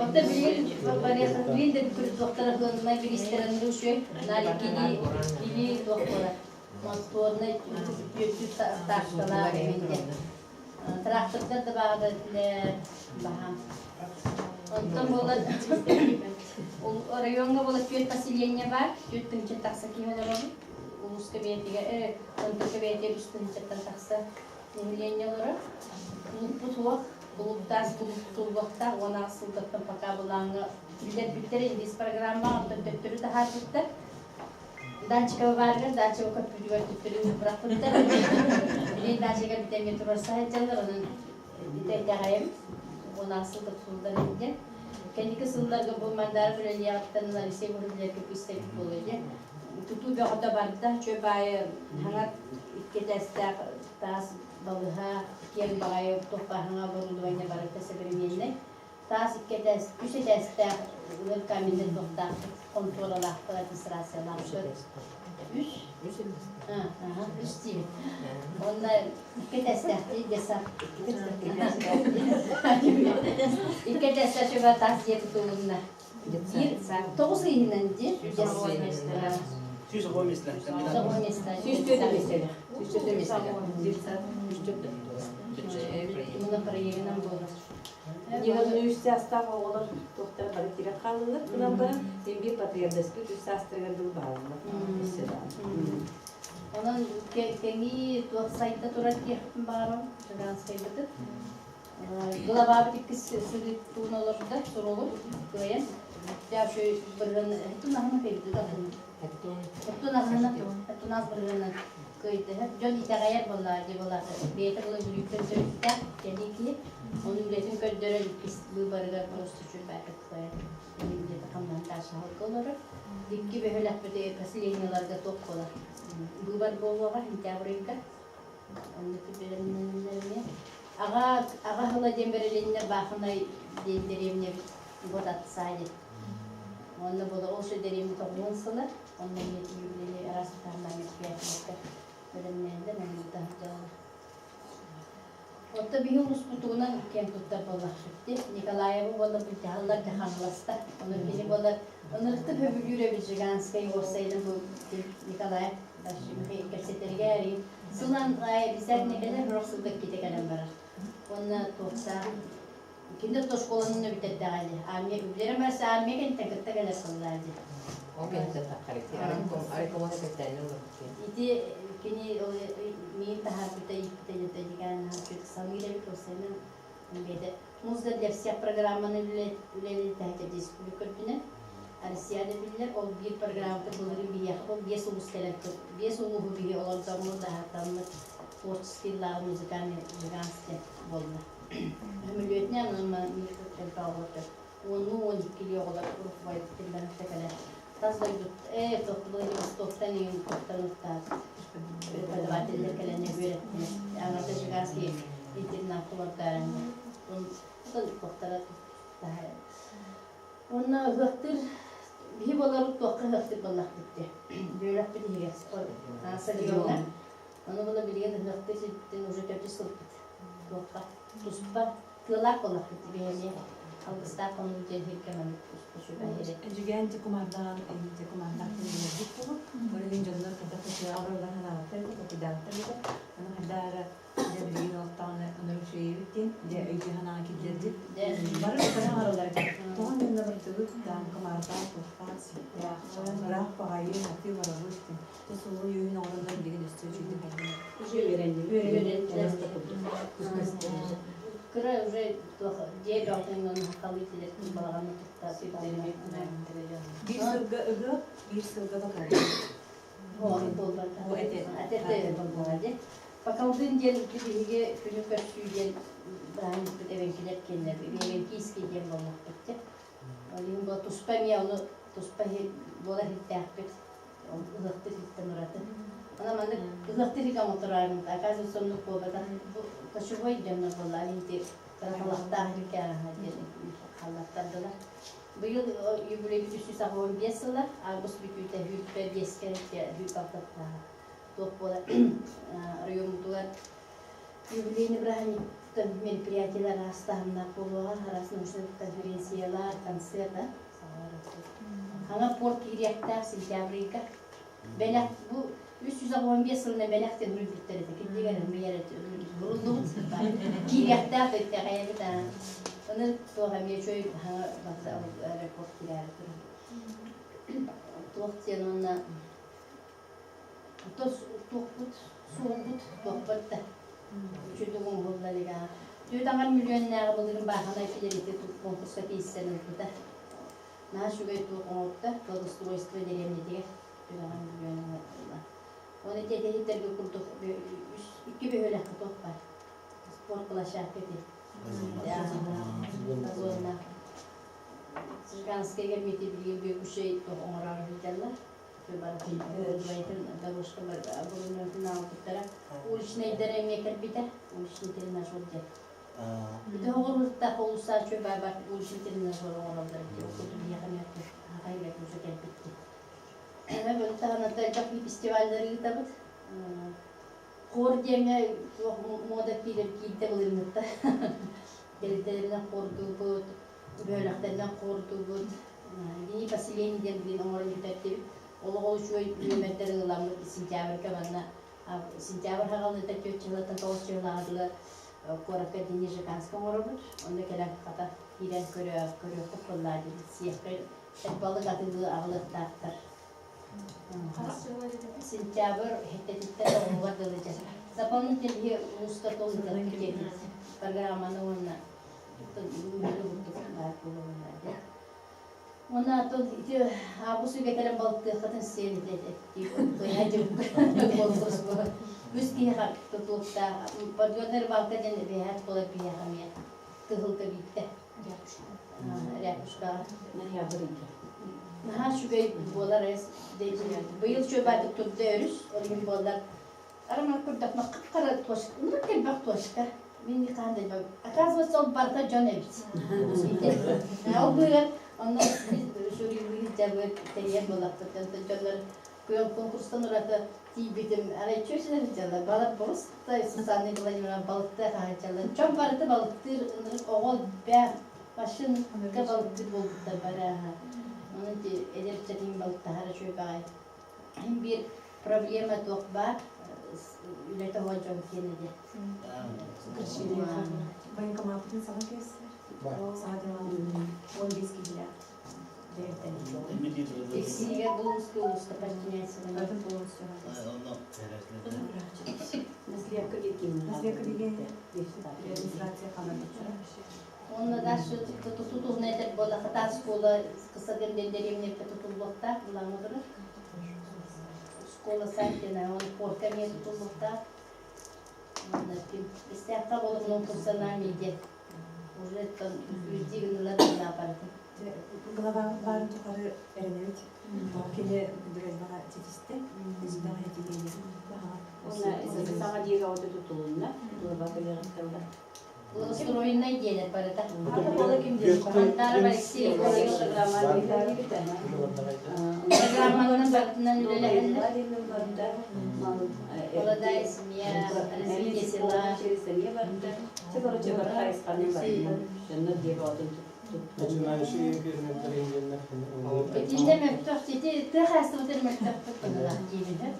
Оттон билигин барыахтарын да күрдуохтара кыаннай бириистэрин үчүгэй. Наали кини кини туох буолар. Моторнай түөртүү тахталаах эбит. Трактордар да баҕада этилэр, баһаам. Онтон буолар оройуоҥҥа буолар түөрт поселение баар, 4 тыһыынча тахса киһи олоробут. Улууска бэйэтигэр, Ынтырка бэйэтигэр 3 тыһыынчаттан тахса нэһилиэнньэ олорор. Кулууппут суох, кулууптаас кулууп тутуллуохтаах, 18 сылтан пока былааҥҥа киллэрбиттэр индис программаҕа, онтон төттөрү таһаарбыттар. Датчикова баарыгар даччыга көппүтүгэр түптүрүн бырахпыттар. Билигин даччыга бүтэмҥэ туруорса сылдьаллар, онон итэҕэйэм. 16 сыл тутуллар диэн. Кэнники сылларга бу Мандаров үлэлиэҕиттэн Алексей Гурулевка күүстэбит буолуо диэн. Тутуу бөҕөтө барда, чөп аайы хаҥа икки этээстээх таас балыһа, киэҥ баҕайы туох баар хаҥа оборудование барыта современнай. Таас икки этээс, үс этээстээх ылыр каменнай туохтаах хонтуоралаахтар, администрациялаахтар. Үс? Аха, үс диибит. Онно икки этээстээхтии детсад. Икки этээстээх чөбө таас дьиэ тутулунна. Биир тоҕус ыйынан дии. 110 места. 110 места. 104 места. 104 места. 104. Муна проектынан буолар. Ньыгын үс саастаах оҕолор туохтара бары тирэх хааллылар гынан баран син биир патриардаспыт үс саастарыгар дылы бааллар. Онон кэҥии туох сайда турар диэхпин баҕарабын Жиганскайбытын. Главабыт иккис сырыттуун олордо суругун кыайан. Дьэ бырыгын хеттун аһына кыйды да хеттун аһына хеттун ас бырыгына кыйды. Дьон итэҕэйэр буоллаа дии буоллаа. Бэйэтэ була бүлүүттэн төрүттээх кэлии киһи. Ону үлэтин көрдөрөн иккис быыбарыгар просто чүрбээкэ кыайан где-то хамнаһын таашаһалга олорор. Икки бөһүөлэкпит поселениеларга туох буолар. Быыбар буолуоҕа сентябрь ыйга. Оннук бэлэмнэнэллэр эмиэ. Аҕа аҕа ыла диэн бэрилиннэ Баахынай диэн дэриэбинэбит год отца диэн. Уонна була ол же дэриэбинэ 90 сыла. Онно эмиэ юбилейный араас таһымнаах мероприятиеларга бэлэмнэнэллэр, онно таһырдьалар. Отто биһи улууспутугунан киэн туттар буоллахпыт. Николаевы буолла былдьаһаллар дьахаҥласта. Ону кини буолла ынырыктык сөбүлүүр эбит Жиганскай уопсайынан бу Николаев кэпсэтэригэр сылан аайы обязательно кэлэр, сорох сылга иккитэ кэлэн барар. Уонна туохтаах Киндер школаны бүтэрдэҕэ дии. Армия үблэрэ барса армия кэнниттэн кытта кэлэр сыллаа дии. Ол кэнниттэн таххар ити. Арайкомон кэптээнэ олорбут. Ити кини миин таһаарбыта ииппитэ дьэ дьикээн саныыр эбит уопсайынан бэйэтэ Музыка для всех программаны үлэлэтэ республика үрдүнэн Россияда биллэр ол биир программата былырыын биһиэхэ ол биэс улуус кэлэн биэс улууһу биһи олордоммут даһаатаммыт творческий лааҕыр музыкальный жиганский буолла. Көмөлүөтүнэн онон элбэх оҕолор уоннуу уон иккилии оҕолор руководителлэрин кэлэн тас дойдут ээ Владивостоктан иҥин туохтан ыттаат преподавателлэр кэлэн үөрэттилэр аҥарда Жиганский интернат олордоорон туохтара уонна ыһыахтыыр биһи буолар туохха ыһыахтыыр буоллахпыт дии үөрэхпит иһигэр стадиоҥҥа ону була билигин ыһыахтыыр сирбитин уже төрдүс сылбыт. туохха туспа тыалаах буоллахпыт биһиги алгыстаах хонуу диэн сиргэ маннык туспа сүбэһири. Эдьигээн дьэ кумаардаан дьэ кумаардаах диэн буолуп. Ол иһин дьоннор хайдах да тыаҕа бараллар санаабаттар эбит, толкуйдаабаттар эбит. Аны хайдах эрэ дьэ билигин олохтоҕуна ынырык үчүгэйбит диэн дьэ өйдүү санааҕа киллэрдит. Бары бары аҥараллар эбит. Тоҕо иннинэ бардыбыт, даан кумаардаах, туохтаах, сииктээх, ыраах баҕайы, сатыы барабыт диэн. Дьэ суолу үөһүн оҥороннор билигин өссө үчүгэйдик хайдах Уже үөрэннибит. Кыра уже туох дьиэ бөҕөтүн хахалыы тилэр балаҕаны тутта Биир сылга ыһыах, биир сылга бакалдыы. Бу этэ. Этэ болбаҕа дии. Бакалдын диэн биһиги күнү көрсүү диэн бырааһынньыкпыт эбэҥкилэр киэннэр эбэҥкиискэй диэн буоллахпыт дии. Ол иһин бу туспа эмиэ ону туспа буола иһиттээхпит. Ыһыахтыыр иһиттэн ураты. Онон маннык ыһыахтыыр иһит оҥоттороорун, оказывается, оннук буолбатах. Бу кочевой дьоннор буолла, инти кыра талахтаах иһиккэ диэн халлаттардылар. Быйыл юбилейбит 385 сыла, август бүтүүтэ сүүрбэ биэскэ сүүрбэ алтаттааҕа туох буолар райоммутугар юбилейный бырааһынньыктан мероприятиелар араас таһымнаах буолуоҕа, араас научнай конференциялар, концерт, Хаҥа порт киириэхтээх сентябрь ыйга. Бэлэх бу 315 сылынан бэлэх диэн суруйбуттар этэ. Кирдигэ миэрэ буруллубут киириэхтээх дэйтэхэйэбит аа. Оны туох эмиэ үчүгэй хаҥа аэропорт киирээри турар. Туох диэн уонна тос туохпут суолбут туохпут да үчүгэй оҥоһулла илик аа. Түөрт аҥар миллионнааҕы былырыын баахынай килэрити конкурска тиийсэн ылбыта. Наһаа үчүгэй туох оҥорто, благоустройство дэриэбинэтигэр түгэҕин миллион ылла. Оны ити этэһиттэргэ курдук үс икки бөһүөлэккэ туох баар. Спорт площадка ити. Газонна. Жиганскайга мити билигин бүөкүшэй туох оҥороор сылдьаллар. Дорожка буруннарын аҕалбыттара. Уличнайдара эмиэ кэлбитэ. Уличный тренажер диэн. Тоҕуруттах улуссааччы баабар уличный тренажер оҥороллор дии. Ол курдук биһиэхэ эмиэ хахайга уже кэлбит дии. Бу таһынан элбэх фестиваллары ыытабыт. Хор диэҥҥэ туох муода киирэр киирдэ былырыҥҥытта. Тэрилтэлэринэн хордуубут, бөһүөлэктэринэн хордуубут. Дни поселений диэн билин оҥорон бүтэрдибит. Олох ол үчүгэй нүөмэрдэр ылламмыт сентябрьга манна сентябрь хаҕалыыта түөрт чыһылаттан тоҕус чыһылааҕа дылы куоракка Дни Жеканска оҥоробут. Онно кэлэн хата киирэн көрө көрүөххүт буоллаа диэбит. Сиэххэ балык атыылыы аҕалыахтаахтар. Сентябрь сэттэтиттэн тоҕуһугар дылы дьэ. Дополнительный улууска тол ыытар программаны уонна баар буолуоҕунна дьэ. Уонна атын ити август ыйга кэлэн балыктыаххытын сиэн ити конкурс үс киһиэхэ тутулуктаах подводная рыбалка диэн эбиэһэт буолар биһиэхэ эмиэ кыһылга биирдэ ряпушкаҕа Ноябрь ыйга. Наһаа үчүгэй буолар быйыл үчүгэй баардык турда өрүс ол иһин буоллар Араман көрдөхпүнэ хап-хара точка, ынырык элбэх точка. Мин хаан да оказывается, ол барыта дьон эбит. Ол быыһыгар онно жюрилыы сылдьабыт, тэрийэр буоллахпыт. Онтон дьоннор күөн конкурстан ураты тиийбитим, арай чүөчэлэр сылдьаллар. Балар просто Сусанна Владимировна балыктыы хаһааччалар. Дьон барыта балыктыыр, ынырык оҕо элбэх, машинка балыктыыр буолбуттар бары. Онон эдэр ыччатыҥ балыктаһара үчүгэй баҕайы. Биир проблема туох баар үлэтэ оһо дьон киэнэ диэн. Военкомаппытын саҥа кэссэр. Саҥа дьылан 15 киһилээх. Тиксиигэ булуска улууска подчиняется. Это полностью. Наследка диэн Наследка деген администрация ханатыттара. Онно дальше тутулна этэр буола хатаас школа кысатын дэриэбинэккэ тутуллуохтаах былааҥҥа турар. Школа Сантина, он порка эмиэ тутуллуохтаах. Онно ким истээххэ болумнун функциональный диэн. Уже там үөрдии гыннылар гына барытын. Глава баарын тухары эрэнэбит. Кини дүрэлбэҕэ ситистэ. Элбэҕи этигэйэ. Саҥа дьиэгэ ото тутулунна. Глава кэлиэҕиттэн Благоустроеннай диэлэр барыта. Антаров Алексей Программанан барытынан үлэлэһэллэр. Молодая семья, развитие села. эмиэ барда. Чэ, короче, бары хайысханан барда. Дьоннор дьиэ бөҕөтүн Начинающие фермердэр индиэннэр Итиннэ мөлтөх, ити тыа хаастыбытын мөлтөхпүт быһыылаах диибин.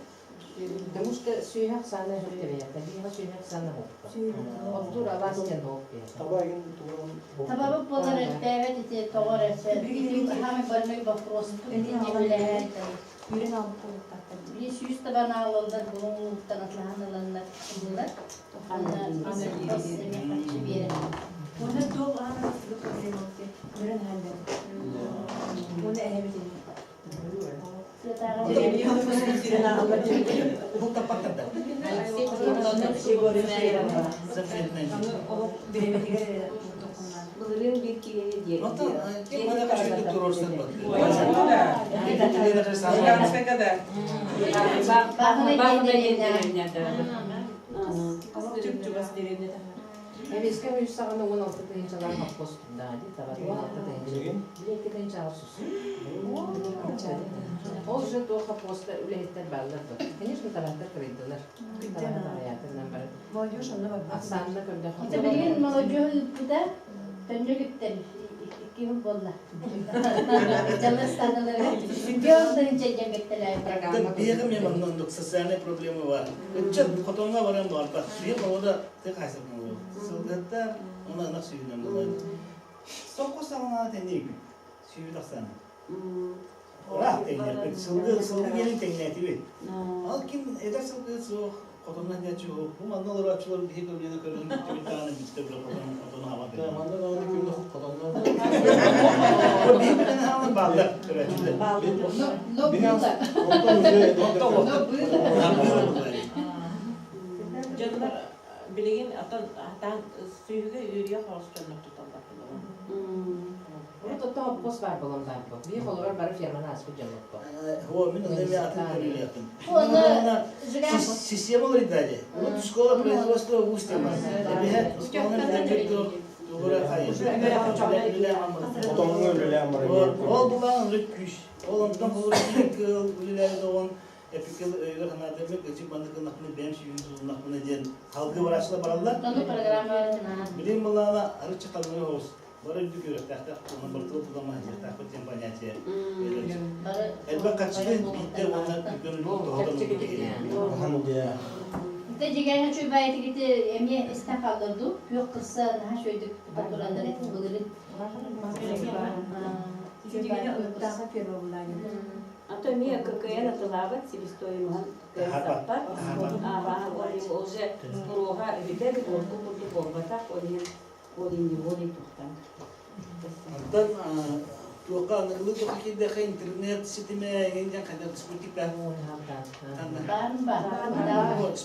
Потому что сүөһү ахсаана өһүртэбэйэхтэ, биһиэхэ сүөһү ахсаана оһохто. Оттуур алаас диэн оһох биһиэхэ. Таба игин тугун Табабыт буолар элбээбэт ити тоҕо эрэ ити самый больной вопрос итинне үлэһэн Үүрэн албыт буолуохтаахтар. Били 100 табан аалаллар булуҥ улууттан атлаһан ыланнар ыллылар. Анна эмиэ харчы биэрэн. Уонна туох аан бастакы проблема ти көрөн аһаллар. Уонна эһэбит ини. Уһуктаппаттар да. Олох бириэмэтигэр эрэ тоххуннаан. Былырыын биир киһини диэ. Онтон ким хана кашыты туруорсан бат. Луганскайга да. Баахынай диэн дэриэбинэ. Олох чуп-чугас дэриэбинэ таһар. Эмискэ үс саҕана 16 тыһыынчалаах хоппос турдаҕа дии, таба 16 тыһыынча. Били 2 тыһыынчаҕа сус. Ол же туох хоппоста үлэһиттэр бааллар дуо? Конечно, табаттар кырыйдылар. Табаһыт аҕыйаатынан баран. Молодежь онно барбат. Ахсаанна көрдөххө. Ити билигин молодежь ыыппыта төннө иликтэр икки жыл буолла. Дьаллар станалары Бөөр тыһыынча диэн бэттэлээбитэ. Биһиэхэ мен манна оннук социальная проблема бар. Ыччат хотоҥҥо баран барбат. Биһи оҕо тыа хаһаайыстыбатын буолуо. Сылгыһыттар, уонна ынах сүөһүнэн буолар. Сокко саҕалаана тэҥниирбит. Сүөһү тахсаана. Ыраах тэҥниэхпит. Сылгы сылгы диэни тэҥнээтибит. Ал ким эдэр сылгыһыт суох, хотоннон диэччи суох. Бу манна олорооччулар биһи көлүөнэ көрөн бүттүбүт даҕаны бүттэ бile хотон хотон хаама Манна даҕаны күнү хотоннон Биһи билэн хаалан бааллар көрөөччүлэр. Но было. Онтон Но было. Дьоннор билигин отон атаан сүөһүгэ үөрүйэх оҕус дьоннор туталлар булалар. Урут отто хоппос баар буолан баар бу. Биир холорор бары ферманы ааспыт дьоннорго. О, мин онно эмиэ атын көрүүлээхпин. Оны Жиган Система уларыйда. Урут школа производства устьема. Эбиһэ школаны бүтэрбит тугура хайы. Хотоҥҥо үлэлээн баран Ол булаан ырыт күүс. Ол онтон холур кыл үлэлээри доҕон эпикил өйгөр санаатырбыт кычык маннык гыннахпына бэйэм сүүһүн тутуннахпына диэн халгы барааччылар бараллар. Тону программа Билим былаана арыччы ханнары оҕус. Бары үрдүк үөрэхтээхтэр уонна бартылы тутама сылдьыахтаахпыт диэн понятие. Элбэх харчыны биирдэ уонна түргэн тоһотон Ахан дьэ. Ите дьигэҥэ чуйбаайытыгити эмиэ истэн хааллар дуу? Күөх кырса наһаа шөйдүк тута тураннар этин былырын. Дьигэҥэ ылыктааҕа ферма булаанын. А то эмиэ ККН атылаабат себестоимоһын саппат. Ол уже туруоха бүтэр, уорку курдук буолбатах, ол иһин волей-неволей тухтан. Онтон туохха аныгылыы туохха киирдэххэ интернет ситимэ эҥин диэн хайдах спутник баар. Баарын баар.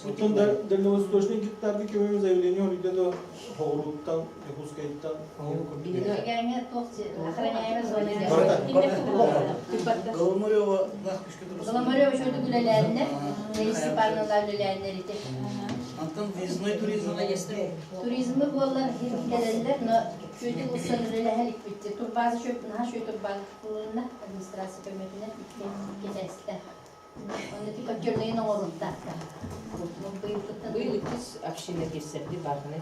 Оттон дальневосточный гектарга көмө заявление оруйда да Хоҕурууттан, Якутскайтан Дьигэҥэ туох охраняемая зона диэн. Голомарева нах күшкө турус. Голомарева шөйдүк үлэлээннэр, Лея Степановна үлэлээннэр ити. Антон въездной туризм. Туризмы буоллар кэлэллэр, но шөйдүк ылсан үлэлэһэ иликпит. Турбаза шөй, наһаа шөй турбаза тутулунна администрация көмөтүнэн икки этээстээх. Онно ити котельнайын оҥоруохтаахтар. Быйыл иккис община киирсэрди баахынай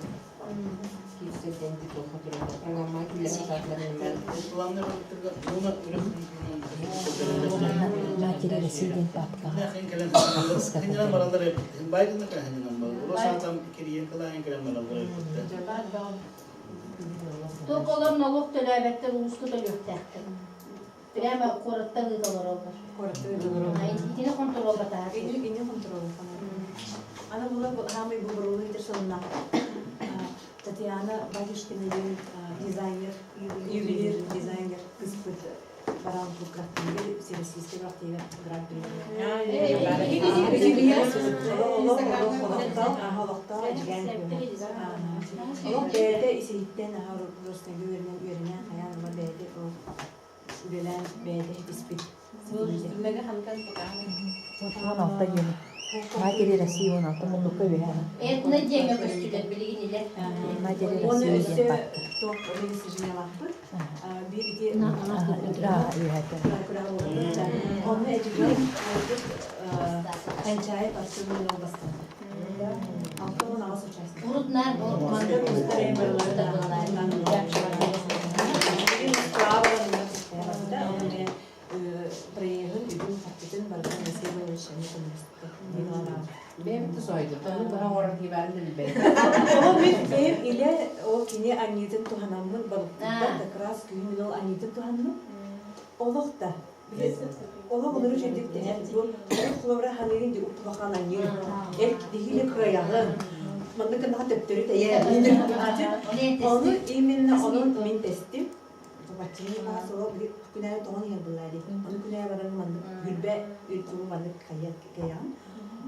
киирсэр диэн туохха турар программа киллэрэн саатылар Планны уна үрэх Матери России диэн папкаҕа. Хиннеран бараллар Байден кэлэн бар. Урос атам кириен кылаан кэлэн бараллар Туох олор налог төлөөбөттөр улууска төлүөхтээхтэр. Прямо куораттан ыыталар олор. Куораттан ыыталар. Итини хонтуруолбатаһар. Ини хонтуруолбатаһар. Ана була хаамай бу бурулу итер сонна. Татьяна Батюшкина диэн дизайнер, ювелир дизайнер кыспыт баран крафтига, всероссийский крафтига гран-при. Олох бэйэтэ исиһиттэн аха ростайга үөрэнэн үөрэнэн хайаан ыла бэйэтэ ол үлэлээн бэйэтэ испит. Мега хантан тутаан. 16 диэн. Матери России 16 муннукка үөһэ. Этно диэҥэ көстүлэр билигин илэ. Матери Оны России өссө диэн папка. туох регистрациялаахпыт. Биир ити Онно эдьигээр Ханчаев Арсен Миллон бастан. 68 участник. Урут наар бу Мандар уустар проеһын үбүн харчытын барытын Алексей Иванович эмиэ көмөлөстө. Бэйэбит да соһуйдум. Оннук быһа оҥорор киһи баарын да билбэт. Ол мин бэйэм илэ ол кини анньыытын туһанаммын балыктыырбар как раз күһүн мин ол анньыытын туһанным. Олох да олох олору үчүгдүк тэнэр бу холобура ханыырын ди уптулахан анньыы эр киһили кыайаҕын маннык гынаха төптөрү тэйэ ону именно онон мин тэстим баччыны маас олох күнээ тоҕон иһэр былари ону күнээ баран маннык гүлбэ үрдүгү маннык кайаҕын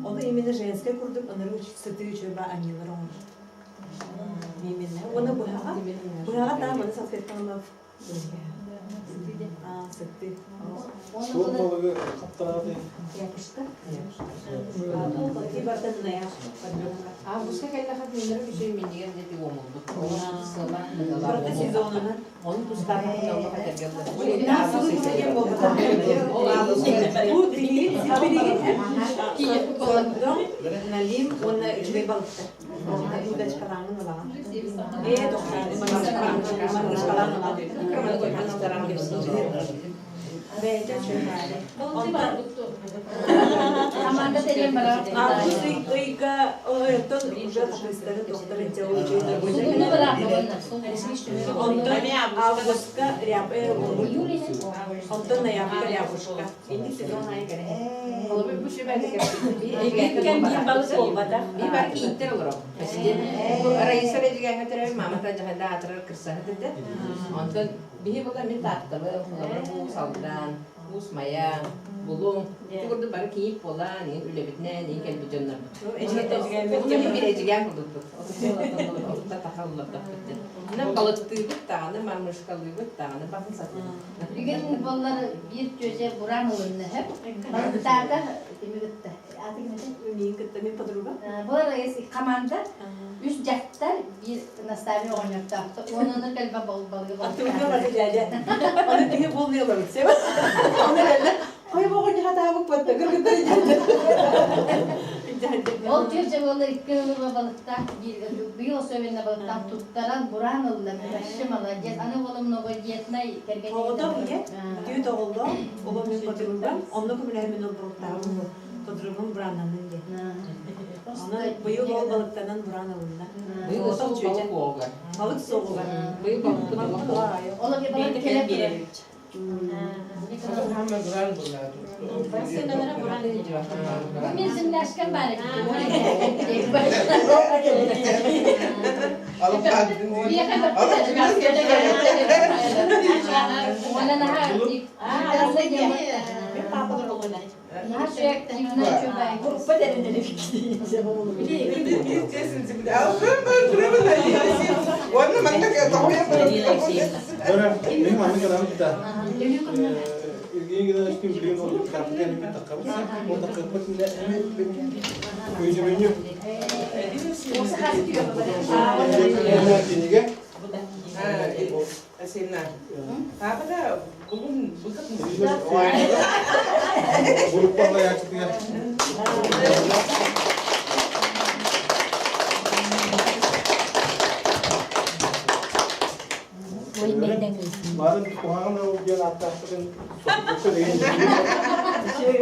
ону именно женскай курдук ыныры сытыы үчүгэй ба анньыылар оҥорбут именно уонна быһаҕа быһаҕа таа маны салфеткаланов Сытты. Суол балыгы хаптарааты. Япушка. Ти бартан наяш. Августка кэллэхэ күннэрэ үчүгэй минньигэс диэти уомулбут. Барыта сезонунан. Onu тустаах олох этэргэ Бу билигин билигин сордоҥ налим уонна үчүгэй балыктар. Удачкалааҥын ылаҕын. Ээ мангышкалаан ылаҕын. Бэйэтэ үчүгэй. Команда тэрийэн барар. Август ыйга оттон уже хатыстары тохтор инчэ Сугуну бараах Онтон августка ряб онтон ноябрьга рябушка. Инник сезон айы кэрэ. Холобур бу сүбэни Икки кэм биир балык буолбатах. Би бар кийиттер олоро. Бу Раиса Редигәңгә төрөр мамата жаханда атырар кырсаһыт этэ. Онтон биһи була мин тааттабы, холобур бу Салдан, Уус Майа, Булуҥ, ити курдук бары кийиит буолан, иин үлэбитинэн, иин кэлбит дьоннорбут. Онно бир эдьигээн курдукпут. Отутта таха уллардахпыт. Онон балыктыыбыт даҕаны, мармышкалыыбыт даҕаны, баһын сатыыбыт. Бүгүн буоллар биир чүөчэ буран ылынна сөп. Балыктаата кими кытта? Аты ким этэ? Миин кытта мин подруга. Булар команда үс дьахтар биир наставник оҕонньортоохто. Уонна кэлбэ балыгы Аттыбытыгар бары дьээдьэ. Аны киһи буолуй олорбут сеп. Оны эллэ. Хой боҕунньу хатаабык батта кыргыттар дьээдьэ. Ол чүөчэ буолла икки ылыба балыктаах быйыл особенно балыктаах туттаран бураан ылла. Вообще молодец. Аны уолум многодетный кэргэнэ. Оҕотох ийэ, түүт оҕоллоох, оҕо мин подругам, онно көмөлөһөн мин олбуруктаабым подругам бурааннанын диэн. Онон быйыл ол балыктанан бураан ылынна. Быйыл Оҕотох өссө чүөчэ. балык уоҕугар. Балык суоҕугар. Быйыл балыкпыт олох Ол балык Бэйэтэ кэлэ кэлэн турар. биэрэр. Сыаналара буран. Бу мин земляшкам бар эбит. Группа тэринэлик. Мен маннык гынан да. Евгений Геннадьевич билигин ол картка мен таққабыт. Ол таққабыт көйдүмүнү. Киниге. Сенна. Папа булун быкыт Группа ячытыгар. Барын куһаҕан ол диэн ааттаахпытын соппукка деген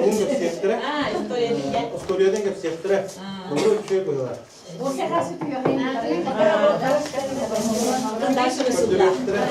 Бу кэпсиэхтэрэ. Историятын кэпсиэхтэрэ. Бу үчүгэй быһыылаах. Дальше Көрдөрүөхтэрэ.